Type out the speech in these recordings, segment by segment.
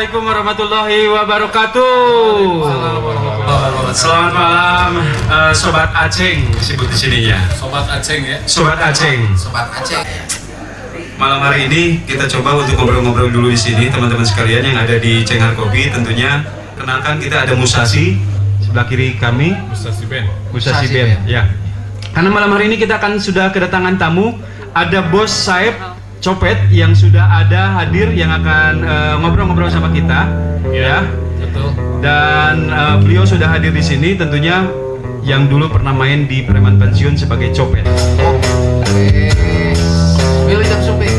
Assalamualaikum warahmatullahi wabarakatuh. Selamat malam, Sobat Aceng disebut di sininya. Sobat Aceng ya. Sobat Aceng. Sobat Aceh. Malam hari ini kita coba untuk ngobrol-ngobrol dulu di sini, teman-teman sekalian yang ada di Cenghar Kopi tentunya. Kenalkan, kita ada Musasi sebelah kiri kami. Musasi Band. Musasi Musasi Band. Band. Ya. Karena malam hari ini kita akan sudah kedatangan tamu, ada Bos Saeb Copet yang sudah ada hadir yang akan ngobrol-ngobrol sama kita, ya. Betul. Dan beliau sudah hadir di sini tentunya yang dulu pernah main di Preman Pensiun sebagai copet. Oke. Wilujeng Sumping.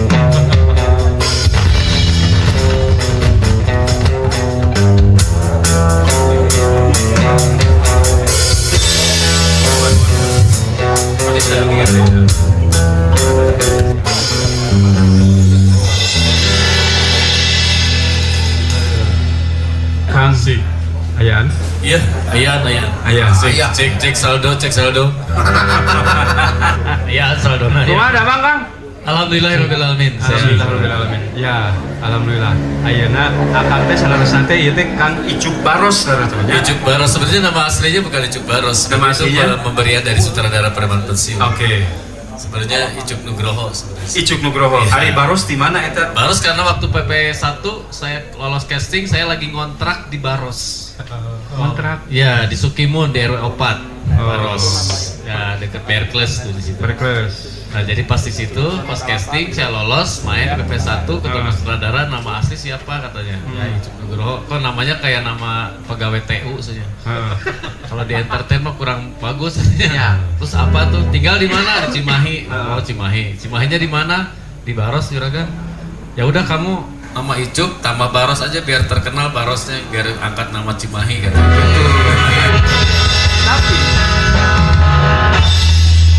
Kang Sih. Ayan. Iya, ayan, ayan. Ayan. Cek, Ayan. cek, cek saldo, cek saldo. Iya, saldo nah. Kumaha damang, Kang? Alhamdulillahirabbil alamin. Alhamdulillah rabbil alamin. Ya, alhamdulillah. Ayeuna akang teh salarasna teh ieu teh Kang Icuk Baros salarasna. Icuk Baros, sebenarnya nama aslinya bukan Icuk Baros. Nama Itu aslinya? pemberian dari sutradara Preman Pensiun. Oke. Sebenarnya Icuk Nugroho sebenarnya. Icuk Nugroho. Iya. Ari Baros di mana eta? Baros karena waktu PP1 saya lolos casting, saya lagi ngontrak di Baros. Kontrak. Ya, di Sukimun di RW 4. Oh. Baros. Ya, deket Berkles tuh di situ. Berkles. Nah, jadi pas di situ, pas casting saya lolos, main PP1, ketemu sutradara, nama asli siapa katanya. Ya, Icuk Nugroho. Kok namanya kayak nama pegawai TU saja. Heeh. Kalau di entertain mah kurang bagus. Iya. Terus apa tuh? Tinggal di mana? Di Cimahi. Oh, Cimahi. Cimahinya di mana? Di Baros, juragan. Ya udah, kamu nama Icuk tambah Baros aja biar terkenal Barosnya, biar angkat nama Cimahi katanya. Gitu.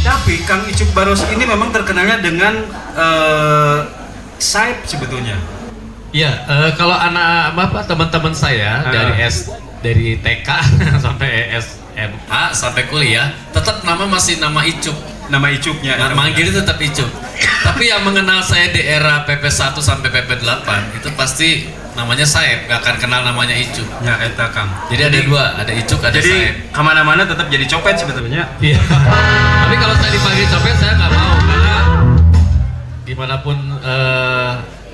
Tapi Kang Icuk Baros ini memang terkenalnya dengan Saeb sebetulnya. Iya, kalau anak apa teman-teman saya dari TK sampai SMA sampai kuliah tetap nama masih nama Icuk. Nama Icuknya. Nah, manggilnya tetap Icuk. Tapi yang mengenal saya di era PP1 sampai PP8 itu pasti namanya Saeb, gak akan kenal namanya Icuk. Ya, eta Kang. Jadi ada dua, ada Icuk, ada Jadi Saeb. kemana-mana tetap jadi copet sebetulnya. Iya. Tapi kalau saya dipanggil copet saya nggak mau karena gimana pun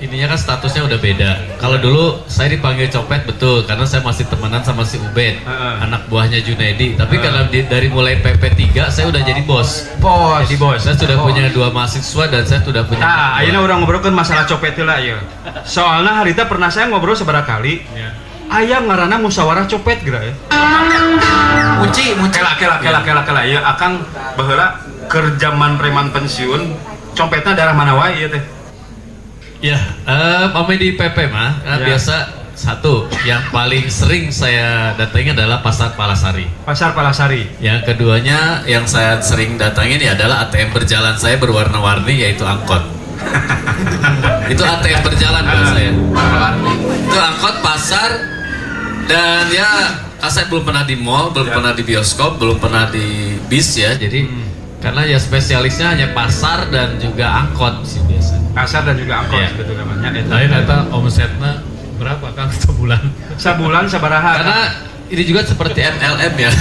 ininya kan statusnya udah beda. Kalau dulu saya dipanggil copet betul karena saya masih temenan sama si Ubed, anak buahnya Junaidi. Tapi karena dari mulai PP3 saya udah jadi bos. Bos. Jadi bos. Saya sudah Bos. punya dua mahasiswa dan saya sudah punya Nah, anak buah. ayeuna urang ngobrolkeun masalah copet lah ya. Soalnya harita pernah saya ngobrol seberapa kali. Iya. Aya ngaranna musyawarah copet geura ya. Munci, munci. Kela kela kela kela kela ya, akang baheula keur zaman preman pensiun copetna daerah mana wae ieu teh? Ya, pamit di PP mah biasa satu yang paling sering saya datangi adalah Pasar Palasari. Pasar Palasari. Yang keduanya yang saya sering datangin ya adalah ATM berjalan saya berwarna-warni, yaitu angkot. Itu ATM berjalan buat saya. Itu angkot, pasar, dan ya saya belum pernah di mall, belum pernah di bioskop, belum pernah di bis ya. Jadi karena ya spesialisnya hanya pasar dan juga angkot sih biasa. Pasar dan juga angkot sebetulnya namanya eta. Lain eta omsetnya berapa, Kang, sebulan? Sabulan sabaraha? Karena ini juga seperti MLM ya.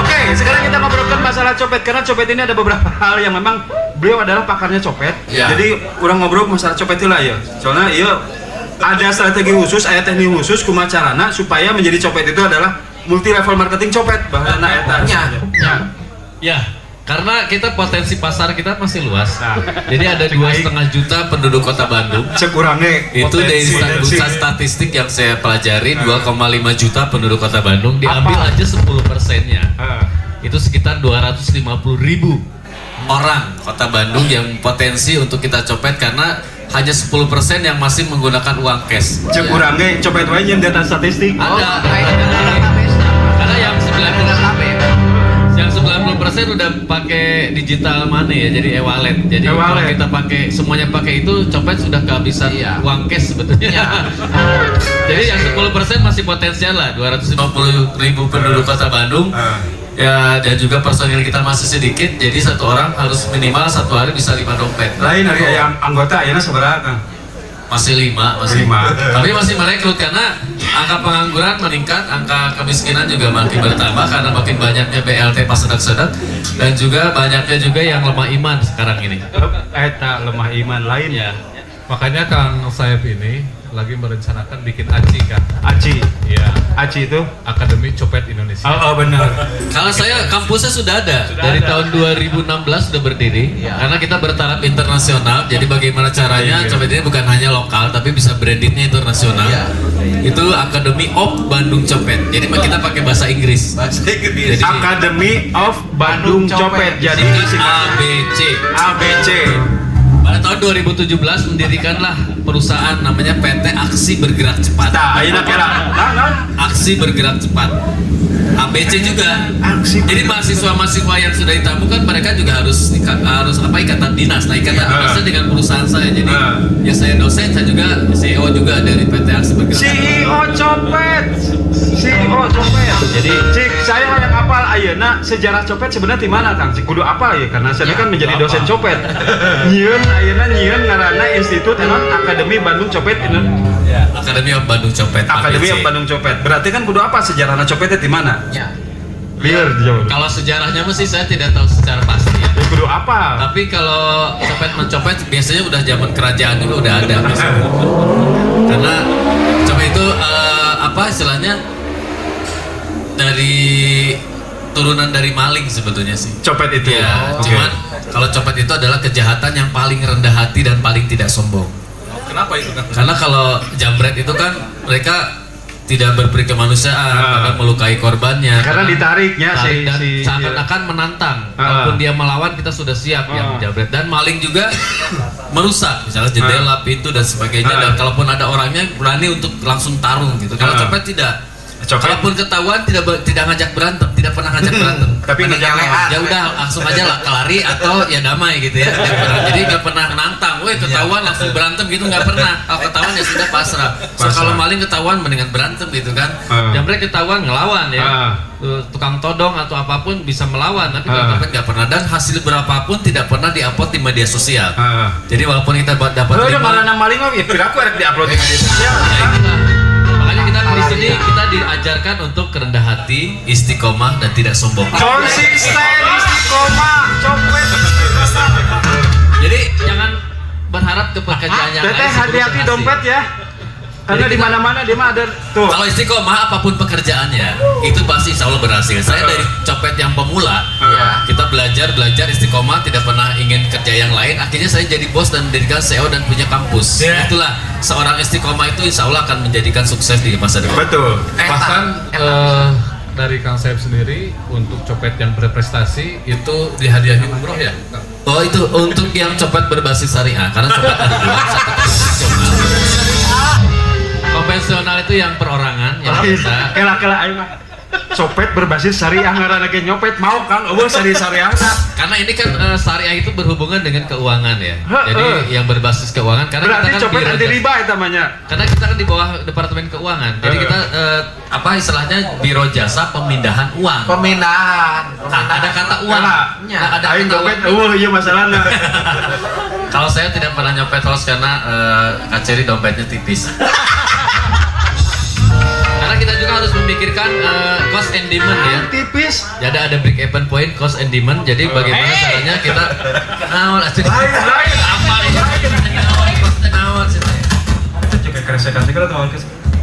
Oke, sekarang kita ngobrolkan masalah copet karena copet ini ada beberapa hal yang memang beliau adalah pakarnya copet. Jadi urang ngobrol masalah copet itu lah ya. Soalnya iya ada strategi khusus, ada teknik khusus kumaha carana supaya menjadi copet itu adalah multi level marketing copet bahasana eta. Ya. Ya. Ya, karena kita potensi pasar kita masih luas. Nah. Jadi ada Cek dua aing. setengah juta penduduk kota Bandung. Cek urang ge. Itu dari Potensi. statistik yang saya pelajari, 2,5 juta penduduk kota Bandung diambil Apa? aja 10%-nya. Heeh. Itu sekitar 250 ribu orang kota Bandung yang potensi untuk kita copet karena hanya 10% yang masih menggunakan uang cash. Cek urang ge copet wae nyeun data statistik. Ada, Oh, ada. database. Karena yang Ada database. 90 yang 90% udah pakai digital money ya, jadi e-wallet. Jadi kalau E-wallet. kita pakai semuanya pakai itu, copet sudah kehabisan uang cash sebetulnya. Jadi yang 10% masih potensial lah, 250 ribu penduduk kota Bandung. Ya, dan juga personil kita masih sedikit, jadi satu orang harus minimal satu hari bisa 5 dompet. Lain ari aya anggota ayeuna sabaraha, Kang? Masih 5, masih 5. Tapi masih merekrut karena angka pengangguran meningkat, angka kemiskinan juga makin bertambah karena makin banyaknya BLT pas sedak-sedak dan juga banyaknya juga yang lemah iman sekarang ini. Eta lemah iman lain Ya. Makanya Kang Saep ini lagi merencanakan bikin ACI kan. Aci. Iya. Aci itu? Akademi Copet Indonesia. Oh, benar. Kalau saya kampusnya sudah ada. Sudah Dari ada. tahun 2016 sudah berdiri. Iya. Karena kita bertaraf internasional. Jadi bagaimana caranya Iya. copet ini bukan hanya lokal tapi bisa brandednya internasional. Iya. Itu Akademi of Bandung Copet. Jadi kita pakai bahasa Inggris. Bahasa Inggris. Jadi- Akademi of Bandung Bandung Copet. Copet. Jadi A B C. ABC. Pada tahun 2017 mendirikanlah perusahaan namanya PT Aksi Bergerak Cepat. Tah, ayeuna kira. Nah, nah. Aksi Bergerak Cepat. ABC juga. Aksi. Jadi mahasiswa-mahasiswa yang sudah ditamu kan mereka juga harus harus apa ikatan dinas. Nah, ikatan Iya. dinasnya dengan perusahaan saya. Jadi ya saya dosen, saya juga CEO juga dari PT Aksi Bergerak. Cepat. CEO Copet. CEO Copet. Jadi Cik, saya yang apal ayeuna sejarah copet sebenarnya di mana Kang? Cik kudu apal ya karena saya kan menjadi Apa? dosen copet. Nyieun ayeuna nyieun ngaranna Institut naon Akademi Bandung Copet Akademi of Bandung Copet. Akademi ABC. of Bandung Copet. Berarti kan kudu apa sejarahna copetnya di mana? Ya. Liar dijawab. Kalau sejarahnya mesti saya tidak tahu secara pasti ya. Ya, kudu apa? Tapi kalau copet mencopet biasanya udah zaman kerajaan dulu udah ada biasanya. Karena copet itu apa istilahnya dari turunan dari maling sebetulnya sih. Copet itu. Ya, Oke. cuman kalau copet itu adalah kejahatan yang paling rendah hati dan paling tidak sombong. Kenapa itu Kang? Karena kalau jambret itu kan mereka tidak berperi kemanusiaan, kadang melukai korbannya. Karena ditariknya Tarik si dan si seakan-akan menantang. Walaupun dia melawan kita sudah siap yang jambret. Dan maling juga merusak, misalnya jendela, pintu dan sebagainya. Dan kalaupun ada orangnya berani untuk langsung tarung gitu. Kalau copet tidak. Copet. Kalaupun ketahuan tidak tidak ngajak berantem, tidak pernah ngajak berantem. Tapi Mending ngajak ngelean. Ya udah langsung aja lah kelari atau ya damai gitu ya. Nggak pernah. Jadi nggak pernah nantang, weh ketahuan langsung berantem gitu nggak pernah. Kalau ketahuan ya sudah pasrah. So Pasrah. kalau maling ketahuan mendingan berantem gitu kan. Jambret ketahuan ngelawan ya. Tukang todong atau apapun bisa melawan, tapi kalau copet nggak pernah dan hasil berapapun tidak pernah diupload di media sosial. Jadi walaupun kita dapat Kalau udah lima, marana maling mah ya piraku erek diupload di media sosial. Nah, itulah. Makanya kita di sini kita diajarkan untuk rendah hati, istiqomah dan tidak sombong. Konsisten istiqomah copet. Jadi jangan berharap ke pekerjaan yang lain. Teteh sebelum hati-hati berhasil. dompet ya. Karena Jadi di mana-mana dia mah ada tuh. Kalau istiqomah apapun pekerjaannya itu pasti insya Allah berhasil. Saya dari copet yang pemula, kita belajar belajar istiqomah, tidak pernah ingin kerja yang lain. Akhirnya saya jadi bos dan mendirikan CEO dan punya kampus. Itulah seorang istiqomah itu insya Allah akan menjadikan sukses di masa depan. Betul. Bahkan dari Kang Saep sendiri untuk copet yang berprestasi itu dihadiahi umroh ya? Kang? Oh itu untuk yang copet berbasis syariah, karena copet ada dua, satu konvensional. Konvensional itu yang perorangan, yang biasa. Kela kela ayo mah. Copet berbasis syariah ngaranna ge nyopet mau Kang eueuh syariah-syariahna. Karena ini kan syariah itu berhubungan dengan keuangan ya. Heeh. Jadi yang berbasis keuangan karena Berarti kita kan copet biro anti jasa. riba eta mah nya. Karena kita kan di bawah departemen keuangan. Jadi kita apa istilahnya biro jasa pemindahan uang. Pemindahan. Nah, ada kata uang. Kela. Nah, ada Aing kata copet uang. eueuh ieu masalahna. Kalau saya tidak pernah nyopet host karena kaceri dompetnya tipis. Karena kita juga harus memikirkan cost and demand ya. Tipis. Jadi ada break even point, cost and demand. Jadi bagaimana caranya kita naon atuh. Lain lain. Apa ini? Naon sih. Itu juga keresekan sih kalau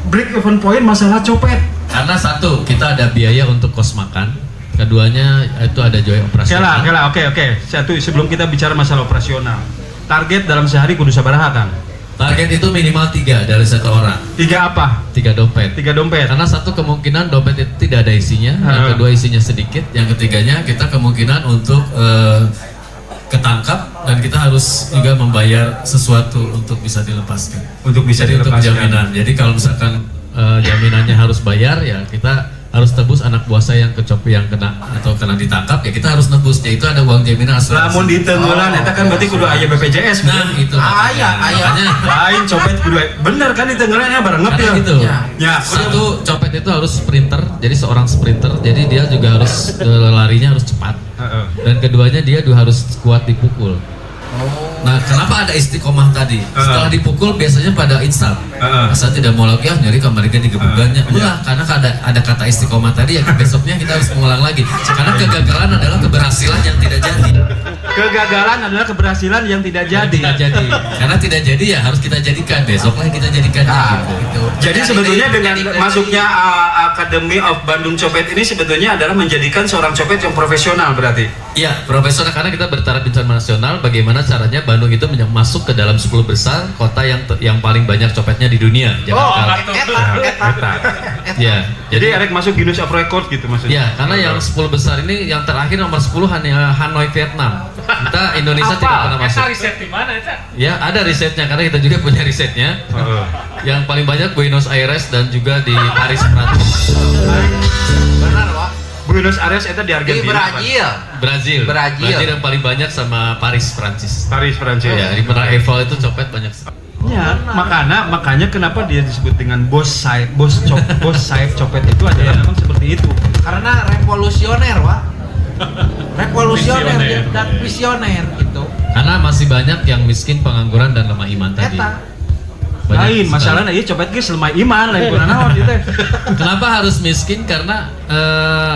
break even point masalah copet. Karena satu, kita ada biaya untuk kos makan. Keduanya itu ada joy Oke lah, operasional. oke lah, oke oke. Satu sebelum kita bicara masalah operasional. Target dalam sehari kudu sabaraha Kang? Target itu minimal 3 dari satu orang, 3 apa? 3 dompet. 3 dompet. Karena satu kemungkinan dompet itu tidak ada isinya, yang kedua isinya sedikit, yang ketiganya kita kemungkinan untuk ketangkap dan kita harus juga membayar sesuatu untuk bisa dilepaskan. Untuk bisa Jadi untuk dilepaskan. jaminan. Jadi kalau misalkan jaminannya harus bayar ya kita harus tebus anak buah saya yang kecopet yang kena atau kena ditangkap ya kita harus nebusnya itu ada uang jaminan asuransi. Lamun ditengulan eta kan berarti kudu aya BPJS. Nah, itu Aya, aya. makanya. Lain copet kudu aya. Bener kan ditengulannya bareng Karena ngepil. gitu. Ya, Satu copet itu harus sprinter, jadi seorang sprinter, jadi dia juga harus larinya harus cepat. Heeh. Dan keduanya dia juga harus kuat dipukul. Nah, kenapa ada istiqomah tadi? Setelah dipukul biasanya pada insaf. Asal tidak mau lagi ah nyeri kemarin digebukannya. Ulah, karena ada kata istiqomah tadi ya, besoknya kita harus mengulang lagi. Karena kegagalan adalah keberhasilan yang tidak jadi. Kegagalan adalah keberhasilan yang tidak jadi. Tidak jadi. Karena tidak jadi ya harus kita jadikan. Besoklah kita jadikan Nah, gitu. gitu. Jadi sebetulnya dengan masuknya Academy of Bandung Copet ini sebetulnya adalah menjadikan seorang copet yang profesional berarti. Iya, profesional, karena kita bertaraf internasional, bagaimana caranya Bandung itu masuk ke dalam 10 besar kota yang paling banyak copetnya di dunia. Jangan Oh, kalah. eta, eta, eta. Ya, Jadi jadi Erek masuk Guinness of Record gitu maksudnya. Ya, karena yang 10 besar ini yang terakhir nomor 10 hanya Hanoi, Vietnam. Kita Indonesia Apa? tidak pernah masuk. Eta riset di mana eta? Ya, ada risetnya karena kita juga punya risetnya. Yang paling banyak Buenos Aires dan juga di Paris, Prancis. Benar, Wak. Buenos Aires itu di Di Argentina. Brazil. Brazil. Brazil. Brazil yang paling banyak sama Paris, Prancis. Paris, Prancis. Ya, di Menara Eiffel itu copet banyak sekali. Ya, makanya kenapa dia disebut dengan bos saib, bos cop, bos saib copet itu adalah memang seperti itu. Karena revolusioner, Wak. Revolusioner Visioner. dan visioner gitu. Karena masih banyak yang miskin, pengangguran dan lemah iman tadi. Eta. Banyak Lain sekali. masalahnya iya copet geus lemah iman lain kuna naon ieu teh. Kenapa harus miskin? Karena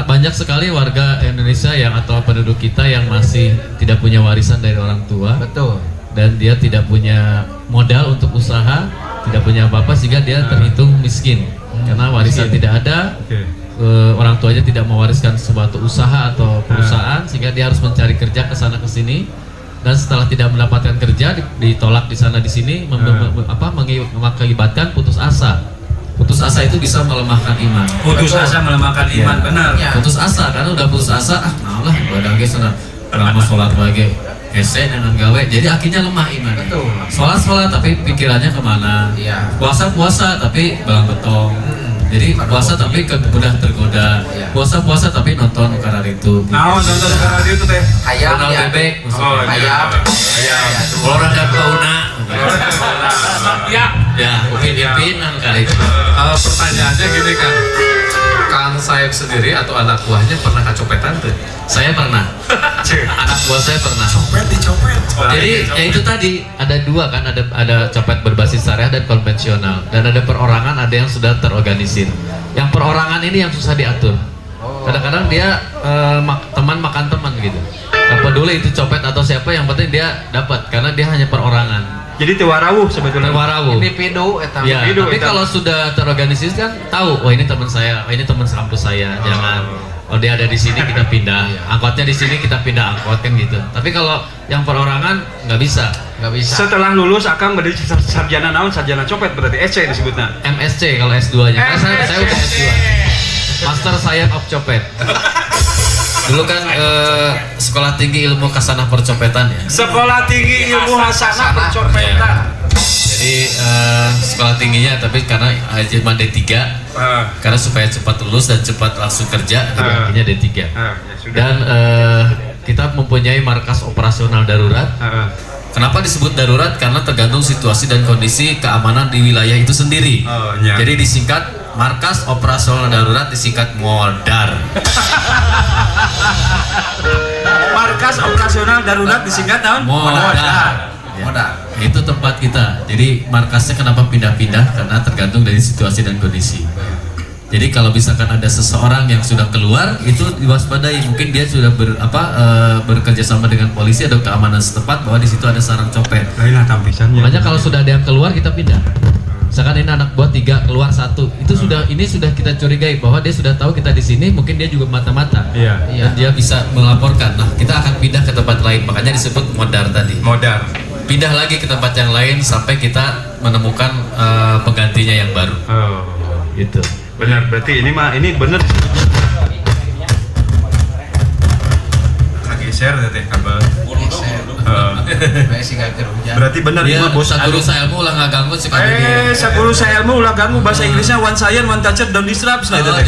banyak sekali warga Indonesia yang atau penduduk kita yang masih tidak punya warisan dari orang tua. Betul. Dan dia tidak punya modal untuk usaha, tidak punya apa-apa sehingga dia terhitung miskin. Karena warisan tidak ada, orang tuanya tidak mewariskan suatu usaha atau perusahaan sehingga dia harus mencari kerja ke sana ke sini. Dan setelah tidak mendapatkan kerja ditolak di sana di sini mengakibatkan putus asa. Putus asa itu bisa melemahkan iman. Putus asa melemahkan iman, Iya. benar. Ya. Putus asa karena udah putus asa, ah malah badan ge sana urang mah sholat lagi hese dengan gawe. Jadi akhirnya lemah iman. Betul. Sholat sholat tapi pikirannya kemana? Iya. Puasa puasa tapi belang betong. Jadi puasa tapi udah tergoda. Iya. Puasa puasa tapi nonton karena itu. Naon nonton karena itu teh. Hayam Donald ya. bebek. Oh, iya. Hayam. Hayam. Olahraga kauna. Ya. Ya, upin ipinan kali itu. Pertanyaannya gini kan, Kang Saib sendiri atau anak buahnya pernah kecopetan tuh? Saya pernah. Anak buah saya pernah. Copet dicopet. Jadi ya itu tadi ada dua kan, ada copet berbasis syariah dan konvensional, dan ada perorangan, ada yang sudah terorganisir. Yang perorangan ini yang susah diatur. Kadang-kadang dia teman makan teman gitu. Gak peduli itu copet atau siapa, yang penting dia dapat karena dia hanya perorangan. Jadi teu warawuh sebetulnya. Warawuh. Individu eta. Ya, Individu, tapi eta. kalau sudah terorganisir kan tahu, oh ini teman saya, oh ini teman sekampus saya, jangan oh dia ada di sini kita pindah, angkotnya di sini kita pindah angkot kan gitu. Tapi kalau yang perorangan nggak bisa. Nggak bisa. Setelah lulus akang berarti sarjana naon? Sarjana copet berarti SC disebutnya. MSc kalau S2-nya. Karena saya udah S2. Master Science of Copet. Dulu kan sekolah tinggi ilmu kasanah percopetan ya. Sekolah tinggi ilmu hasanah percopetan. Jadi sekolah tingginya tapi karena cuma D3, karena supaya cepat lulus dan cepat langsung kerja, jadi akhirnya D3. Ah, ya sudah. Dan kita mempunyai markas operasional darurat. Kenapa disebut darurat? Karena tergantung situasi dan kondisi keamanan di wilayah itu sendiri. Oh, iya. Jadi disingkat markas operasional darurat, disingkat MODAR. Markas operasional darurat disingkat tahun? MODAR. Ya. Modal. Itu tempat kita. Jadi markasnya kenapa pindah-pindah? Karena tergantung dari situasi dan kondisi. Jadi kalau misalkan ada seseorang yang sudah keluar, itu diwaspadai. Mungkin dia sudah bekerja sama dengan polisi atau keamanan setempat bahwa di situ ada sarang copet. Lainlah tampisannya. Makanya kalau sudah ada yang keluar kita pindah. Misalkan ini anak buah 3 keluar 1, itu sudah ini sudah kita curigai bahwa dia sudah tahu kita di sini, mungkin dia juga mata-mata. Iya. Dan dia bisa melaporkan. Nah, kita akan pindah ke tempat lain. Makanya disebut modar tadi. Modar. Pindah lagi ke tempat yang lain sampai kita menemukan penggantinya yang baru. Oh. Gitu. Benar, berarti ini mah ini benar. Kageser teh kabel. Berarti benar Dia ini mah bos. saguru saelmu ulah ngaganggu si kabeh. Saguru saelmu ulah ganggu bahasa Inggrisnya one science one toucher don't disrupt nah itu teh.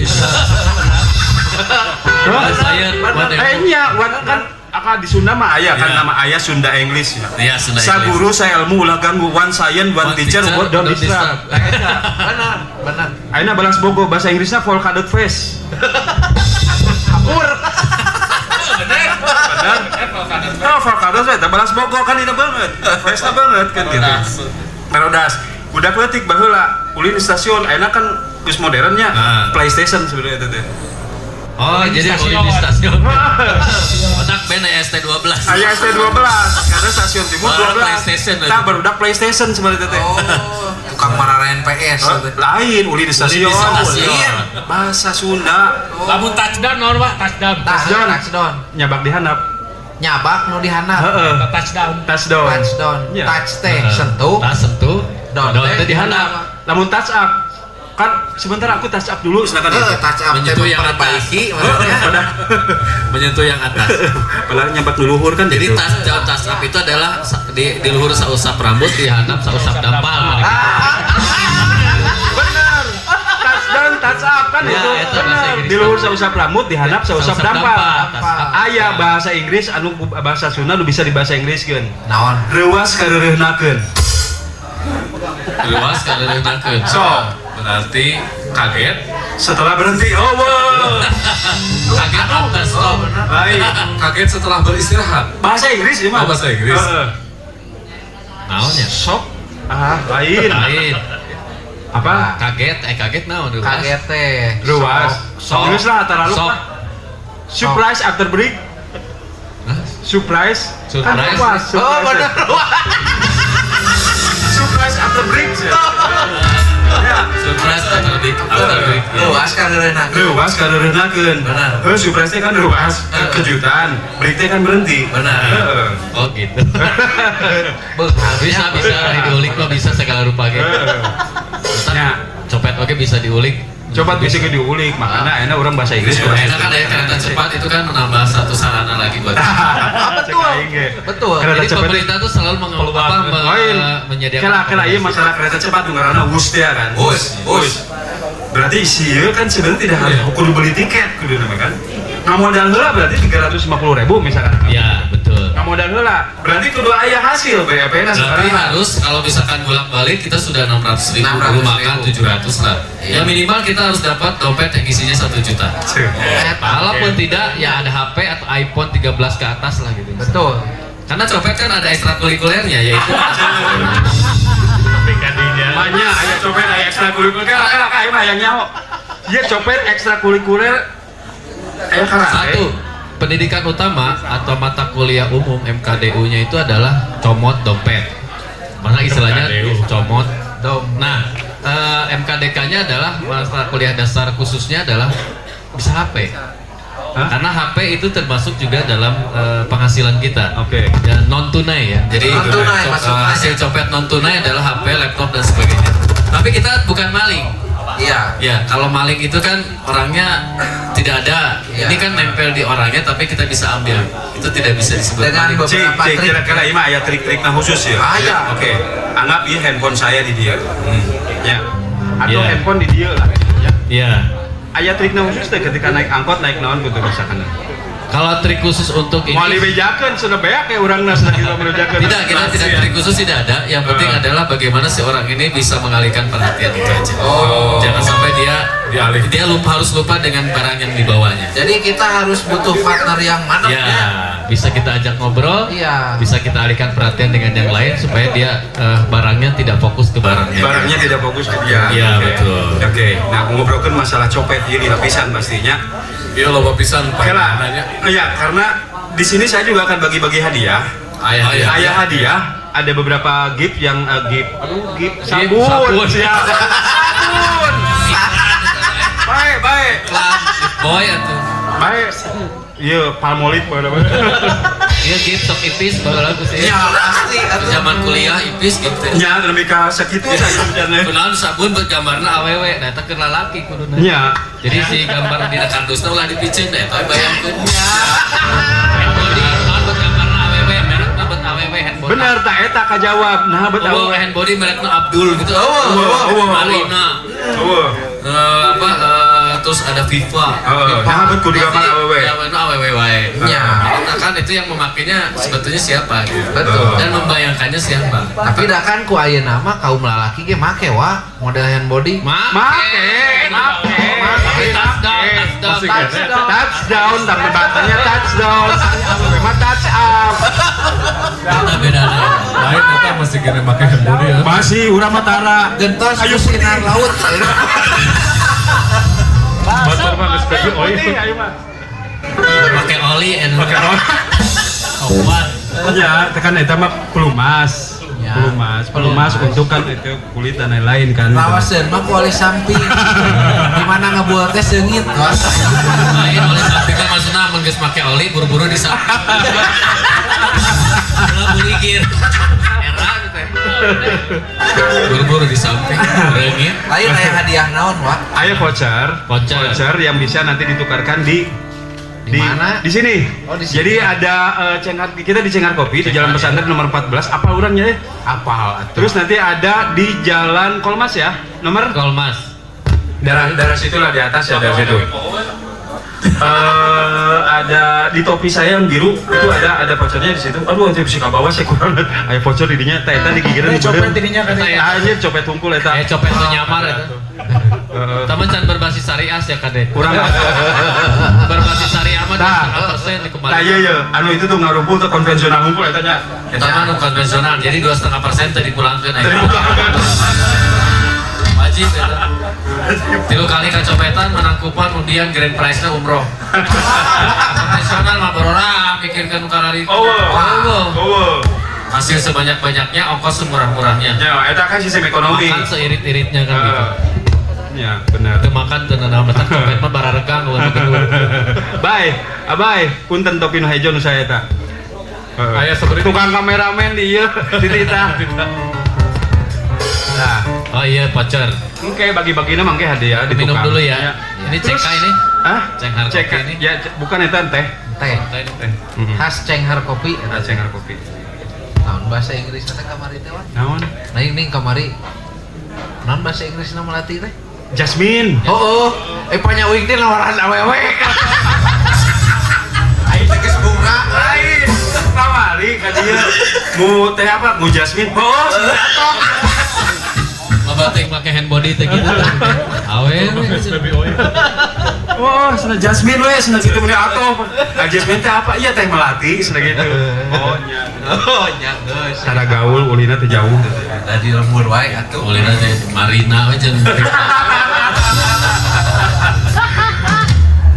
One science, one ilmu. Nya, one kan aka di Sunda mah aya kan Iya. nama aya Sunda English ya. Iya, Sunda English. Saguru saelmu ulah ganggu one science one teacher don't disrupt. Benar, benar. Ayeuna balas bogo bahasa Inggrisnya polka dot face. Pur. Benar. Oh, Falkadas we, balas Bogor kan ini banget. Freshna banget kan gitu. Merodas. Budak leutik baheula ulin di stasiun, ayeuna kan geus modernnya PlayStation sebenarnya itu teh. Oh, jadi ulin di stasiun. Otak band aya ST12. Aya ST12, karena stasiun timur 12. PlayStation. Tah barudak PlayStation sebenarnya teh. Oh, tukang mararayan PS. Lain ulin di stasiun. Bahasa Sunda. Lamun touchdown naon, Pak? Touchdown. Touchdown. Nyabak di handap. Nyabak nu di handap. Heeh. Touchdown. Touchdown. Touchdown. Touch teh sentuh. Touch sentuh. Down teh di handap. Lamun touch up kan sebentar aku touch up dulu silakan itu. Touch up menyentuh yang atas. Menyentuh yang atas. Padahal nyabak nu luhur kan. Jadi touch down touch up itu adalah di luhur sausap rambut, di handap sausap dampal. Benar. Touch down touch up kan ya, itu. Benar. Di luhur sausap rambut, di handap sausap dampal. Aya bahasa Inggris anu bahasa Sunda nu bisa di bahasa Inggris keun. Naon? Reuwas kareureunahkeun. Reuwas kareureunahkeun. So, berarti kaget setelah berhenti. Oh, wow. Kaget after stop. Baik. Kaget setelah beristirahat. Bahasa Inggris ya, Mas. Oh, bahasa Inggris. Naon ya? Sok. Ah, lain. Lain. Apa? Kaget, kaget naon? Ruas. Kaget teh. Ruas. Sok. Geus lah antara lupa. Surprise after break. Hah? Surprise. Surprise. Kan, oh, bener. Surprise after break. Ya. Surprise after break. After break. Ruas kareureunahkeun. Ruas kareureunahkeun. Benar. Heuh, surprise teh kan ruas, kejutan. Break teh kan berhenti. Benar. Heeh. Oh gitu. Bisa diulik mah bisa segala rupa ge. Nah, copet oke bisa diulik. Coba bisa diulik, makanya enak orang bahasa Inggris. Karena kan ada kereta cepat itu kan menambah satu sarana lagi buat. Betul. Betul. Jadi pemerintah tuh selalu menyediakan. Kela iya masalah kereta cepat karena wus dia kan. Wus. Berarti sih kan sebenarnya tidak harus kudu beli tiket kudu nama kan. Nggak modal heula berarti 350.000 misalkan. Ya betul. Nggak modal heula berarti kudu aya hasil BAP na berarti harus kalau misalkan bolak-balik kita sudah 600.000, perlu makan 700 lah. Ya minimal kita harus dapat dompet yang isinya 1 juta. Walaupun tidak ya ada HP atau iPhone 13 ke atas lah gitu. Betul. Karena copet kan ada ekstrakurikulernya yaitu banyak aya copet aya ekstrakurikuler kan aya mah yang nyaho. Ieu copet ekstrakurikuler. Satu, pendidikan utama atau mata kuliah umum MKDU-nya itu adalah comot dompet. Mana istilahnya comot dom. Nah, MKDK-nya adalah mata kuliah dasar khususnya adalah bisa HP. Hah? Karena HP itu termasuk juga dalam penghasilan kita. Oke. Dan non tunai ya. Jadi non tunai, hasil copet non tunai adalah HP, laptop dan sebagainya. Tapi kita bukan maling. Iya. Ya, kalau maling itu kan orangnya tidak ada. Ya. Ini kan nempel di orangnya tapi kita bisa ambil. Itu tidak bisa disebut dengan maling. beberapa trik. Kira-kira ini mah aya trik-trikna khusus ya. Aya. Oke. Anggap ieu handphone saya di dia. Ya. Atau ya. Handphone di dia lah. Ya. Iya. Aya trikna khusus teh ketika naik angkot naik naon gitu misalkan. Kalau trik khusus untuk ini mau dibejakeun sudah beak kayak urangna sudah kita mebejakeun. Tidak, kita tidak trik khusus tidak ada. Yang penting adalah bagaimana si orang ini bisa mengalihkan perhatian itu aja. Oh. Jangan sampai dia lupa, harus lupa dengan barang yang dibawanya. Jadi kita harus butuh partner yang mana? Ya, bisa kita ajak ngobrol. Iya. Bisa kita alihkan perhatian dengan yang lain supaya dia barangnya tidak fokus ke barangnya. Barangnya tidak fokus ke dia. Iya, betul. Oke. Nah, ngobrolkan masalah copet ini lapisan pastinya. Iya, loba pisan Pak. Iya, karena di sini saya juga akan bagi-bagi hadiah. Ayah hadiah, ada beberapa gift yang gift. Aduh, gift sabun. Siap. Sabun. Baik, baik. Boy atuh. Baik. Iya, palmolive mana-mana. Iya, gift sok ipis baheula geus. Iya, pasti atuh. Zaman kuliah ipis gitu. Nya, lebih ka sakitu saya. Kunaon sabun buat gambarna awewe, nah eta keur lalaki kuduna. Nya. Jadi si gambar dina kardusna ulah dipiceun da eta bayangkeun. Nya. Handbody naon buat gambarna awewe, merekna buat awewe handbody. Bener tak eta kajawab. Nah, buat awewe handbody merekna Abdul gitu. Eueuh, Marina. Eueuh. Terus ada Viva. Nah, buat kudu gambar awewe. Gambarna awewe wae. Nya. Nah, kan itu yang memakainya sebetulnya siapa gitu. Betul. Dan membayangkannya siapa. Tapi dah kan ku ayeuna mah kaum lalaki ge make wa model handbody. Make. Touchdown, touchdown, touchdown, tapi batanya touchdown. mah touch up. Eta beda. Lain eta masih kena make handbody ya. Masih urang mah tara. Gentos ku sinar laut. Motor mah geus baby oil. Putih, ayo mah. Pakai oli and Pakai oli. Obat. Ya, tekan eta mah pelumas. Ya. Pelumas, pelumas untuk kan itu kulit dan lain-lain kan. Lawaseun mah ku oli samping. Di mana ngebuat teh seungit, Wak. Lain oli samping kan maksudna mun geus make oli buru-buru di samping. Ulah buligir. Era gitu ya. Buru-buru di samping, reungit. Lain aya hadiah naon, Wak? Ayo voucher, Voucher. yang bisa nanti ditukarkan di Di mana? Di sini. Oh, di sini. Jadi ada Cenghar, kita di Cenghar Kopi di Jalan Pesantren nomor 14. Apa orangnya ya? Apal atuh. Terus nanti ada di Jalan Kolmas ya, nomor Kolmas. daerah situ lah di atas ya, daerah situ. Ada di topi saya yang biru itu ada vouchernya di situ. Aduh, anjir bisa ke bawah saya kurang. Ayo voucher di dinya teh eta digigireun. Copet dirinya kan. Eta ya. Anjir copet hungkul eta. Copet nu nyamar eta. Heeh. Taman can berbasis syariah ya kade. Kurang. Berbasis syariah mah Tah. 2,5% dikembalikan. Tah iya iya, anu itu tuh ngarumpul tuh konvensional hungkul eta nya. Eta mah nu konvensional, jadi 2,5% teh dipulangkeun Teh dipulangkeun. Wajib eta. 3 kali kacopetan menang kupon undian grand prize-na umroh. Konvensional mah borora mikirkeun karari. Oh. Oh. Oh. Hasil sebanyak-banyaknya, ongkos semurah-murahnya. Ya, eta kan sistem ekonomi. Makan seirit-iritnya kan gitu. Ya, benar. Itu makan teu nanaon batang copet mah bararegang ulah nu Bye, abai, punten topi nu hejo nu saya eta. Aya sebenarnya Tukang kameramen di ieu, di Tita. Nah, Oh iya, pacar. engke bagi-bagina mangke hadiah di Minum tukang. dulu ya. Ini CK ini. Hah? Cenghar CK. kopi ini. Ya, bukan eta teh. Teh. Teh. Khas Cenghar Kopi. Eta Cenghar Kopi. Naon bahasa Inggris teh kamari teh, Wak? Naon? Naing ning kamari. Naon bahasa Inggrisna melati teh? Jasmine. Oh, oh. Panya uing teh nawaran awewe. Aing teh geus bunga. Lain. Kamari ka dieu. Mu teh apa? Mu Jasmine. Oh, sudah atoh. Mabating make hand body teh gitu. Awe. baby oil. Oh, sana Jasmine we, sana gitu meni atoh. Ah, Jasmine teh apa? Iya teh melati, sana gitu. Oh, nya. Oh, nya geus. Cara gaul ulina teh jauh. Tadi lembur wae atuh. Ulina teh Marina we jeung.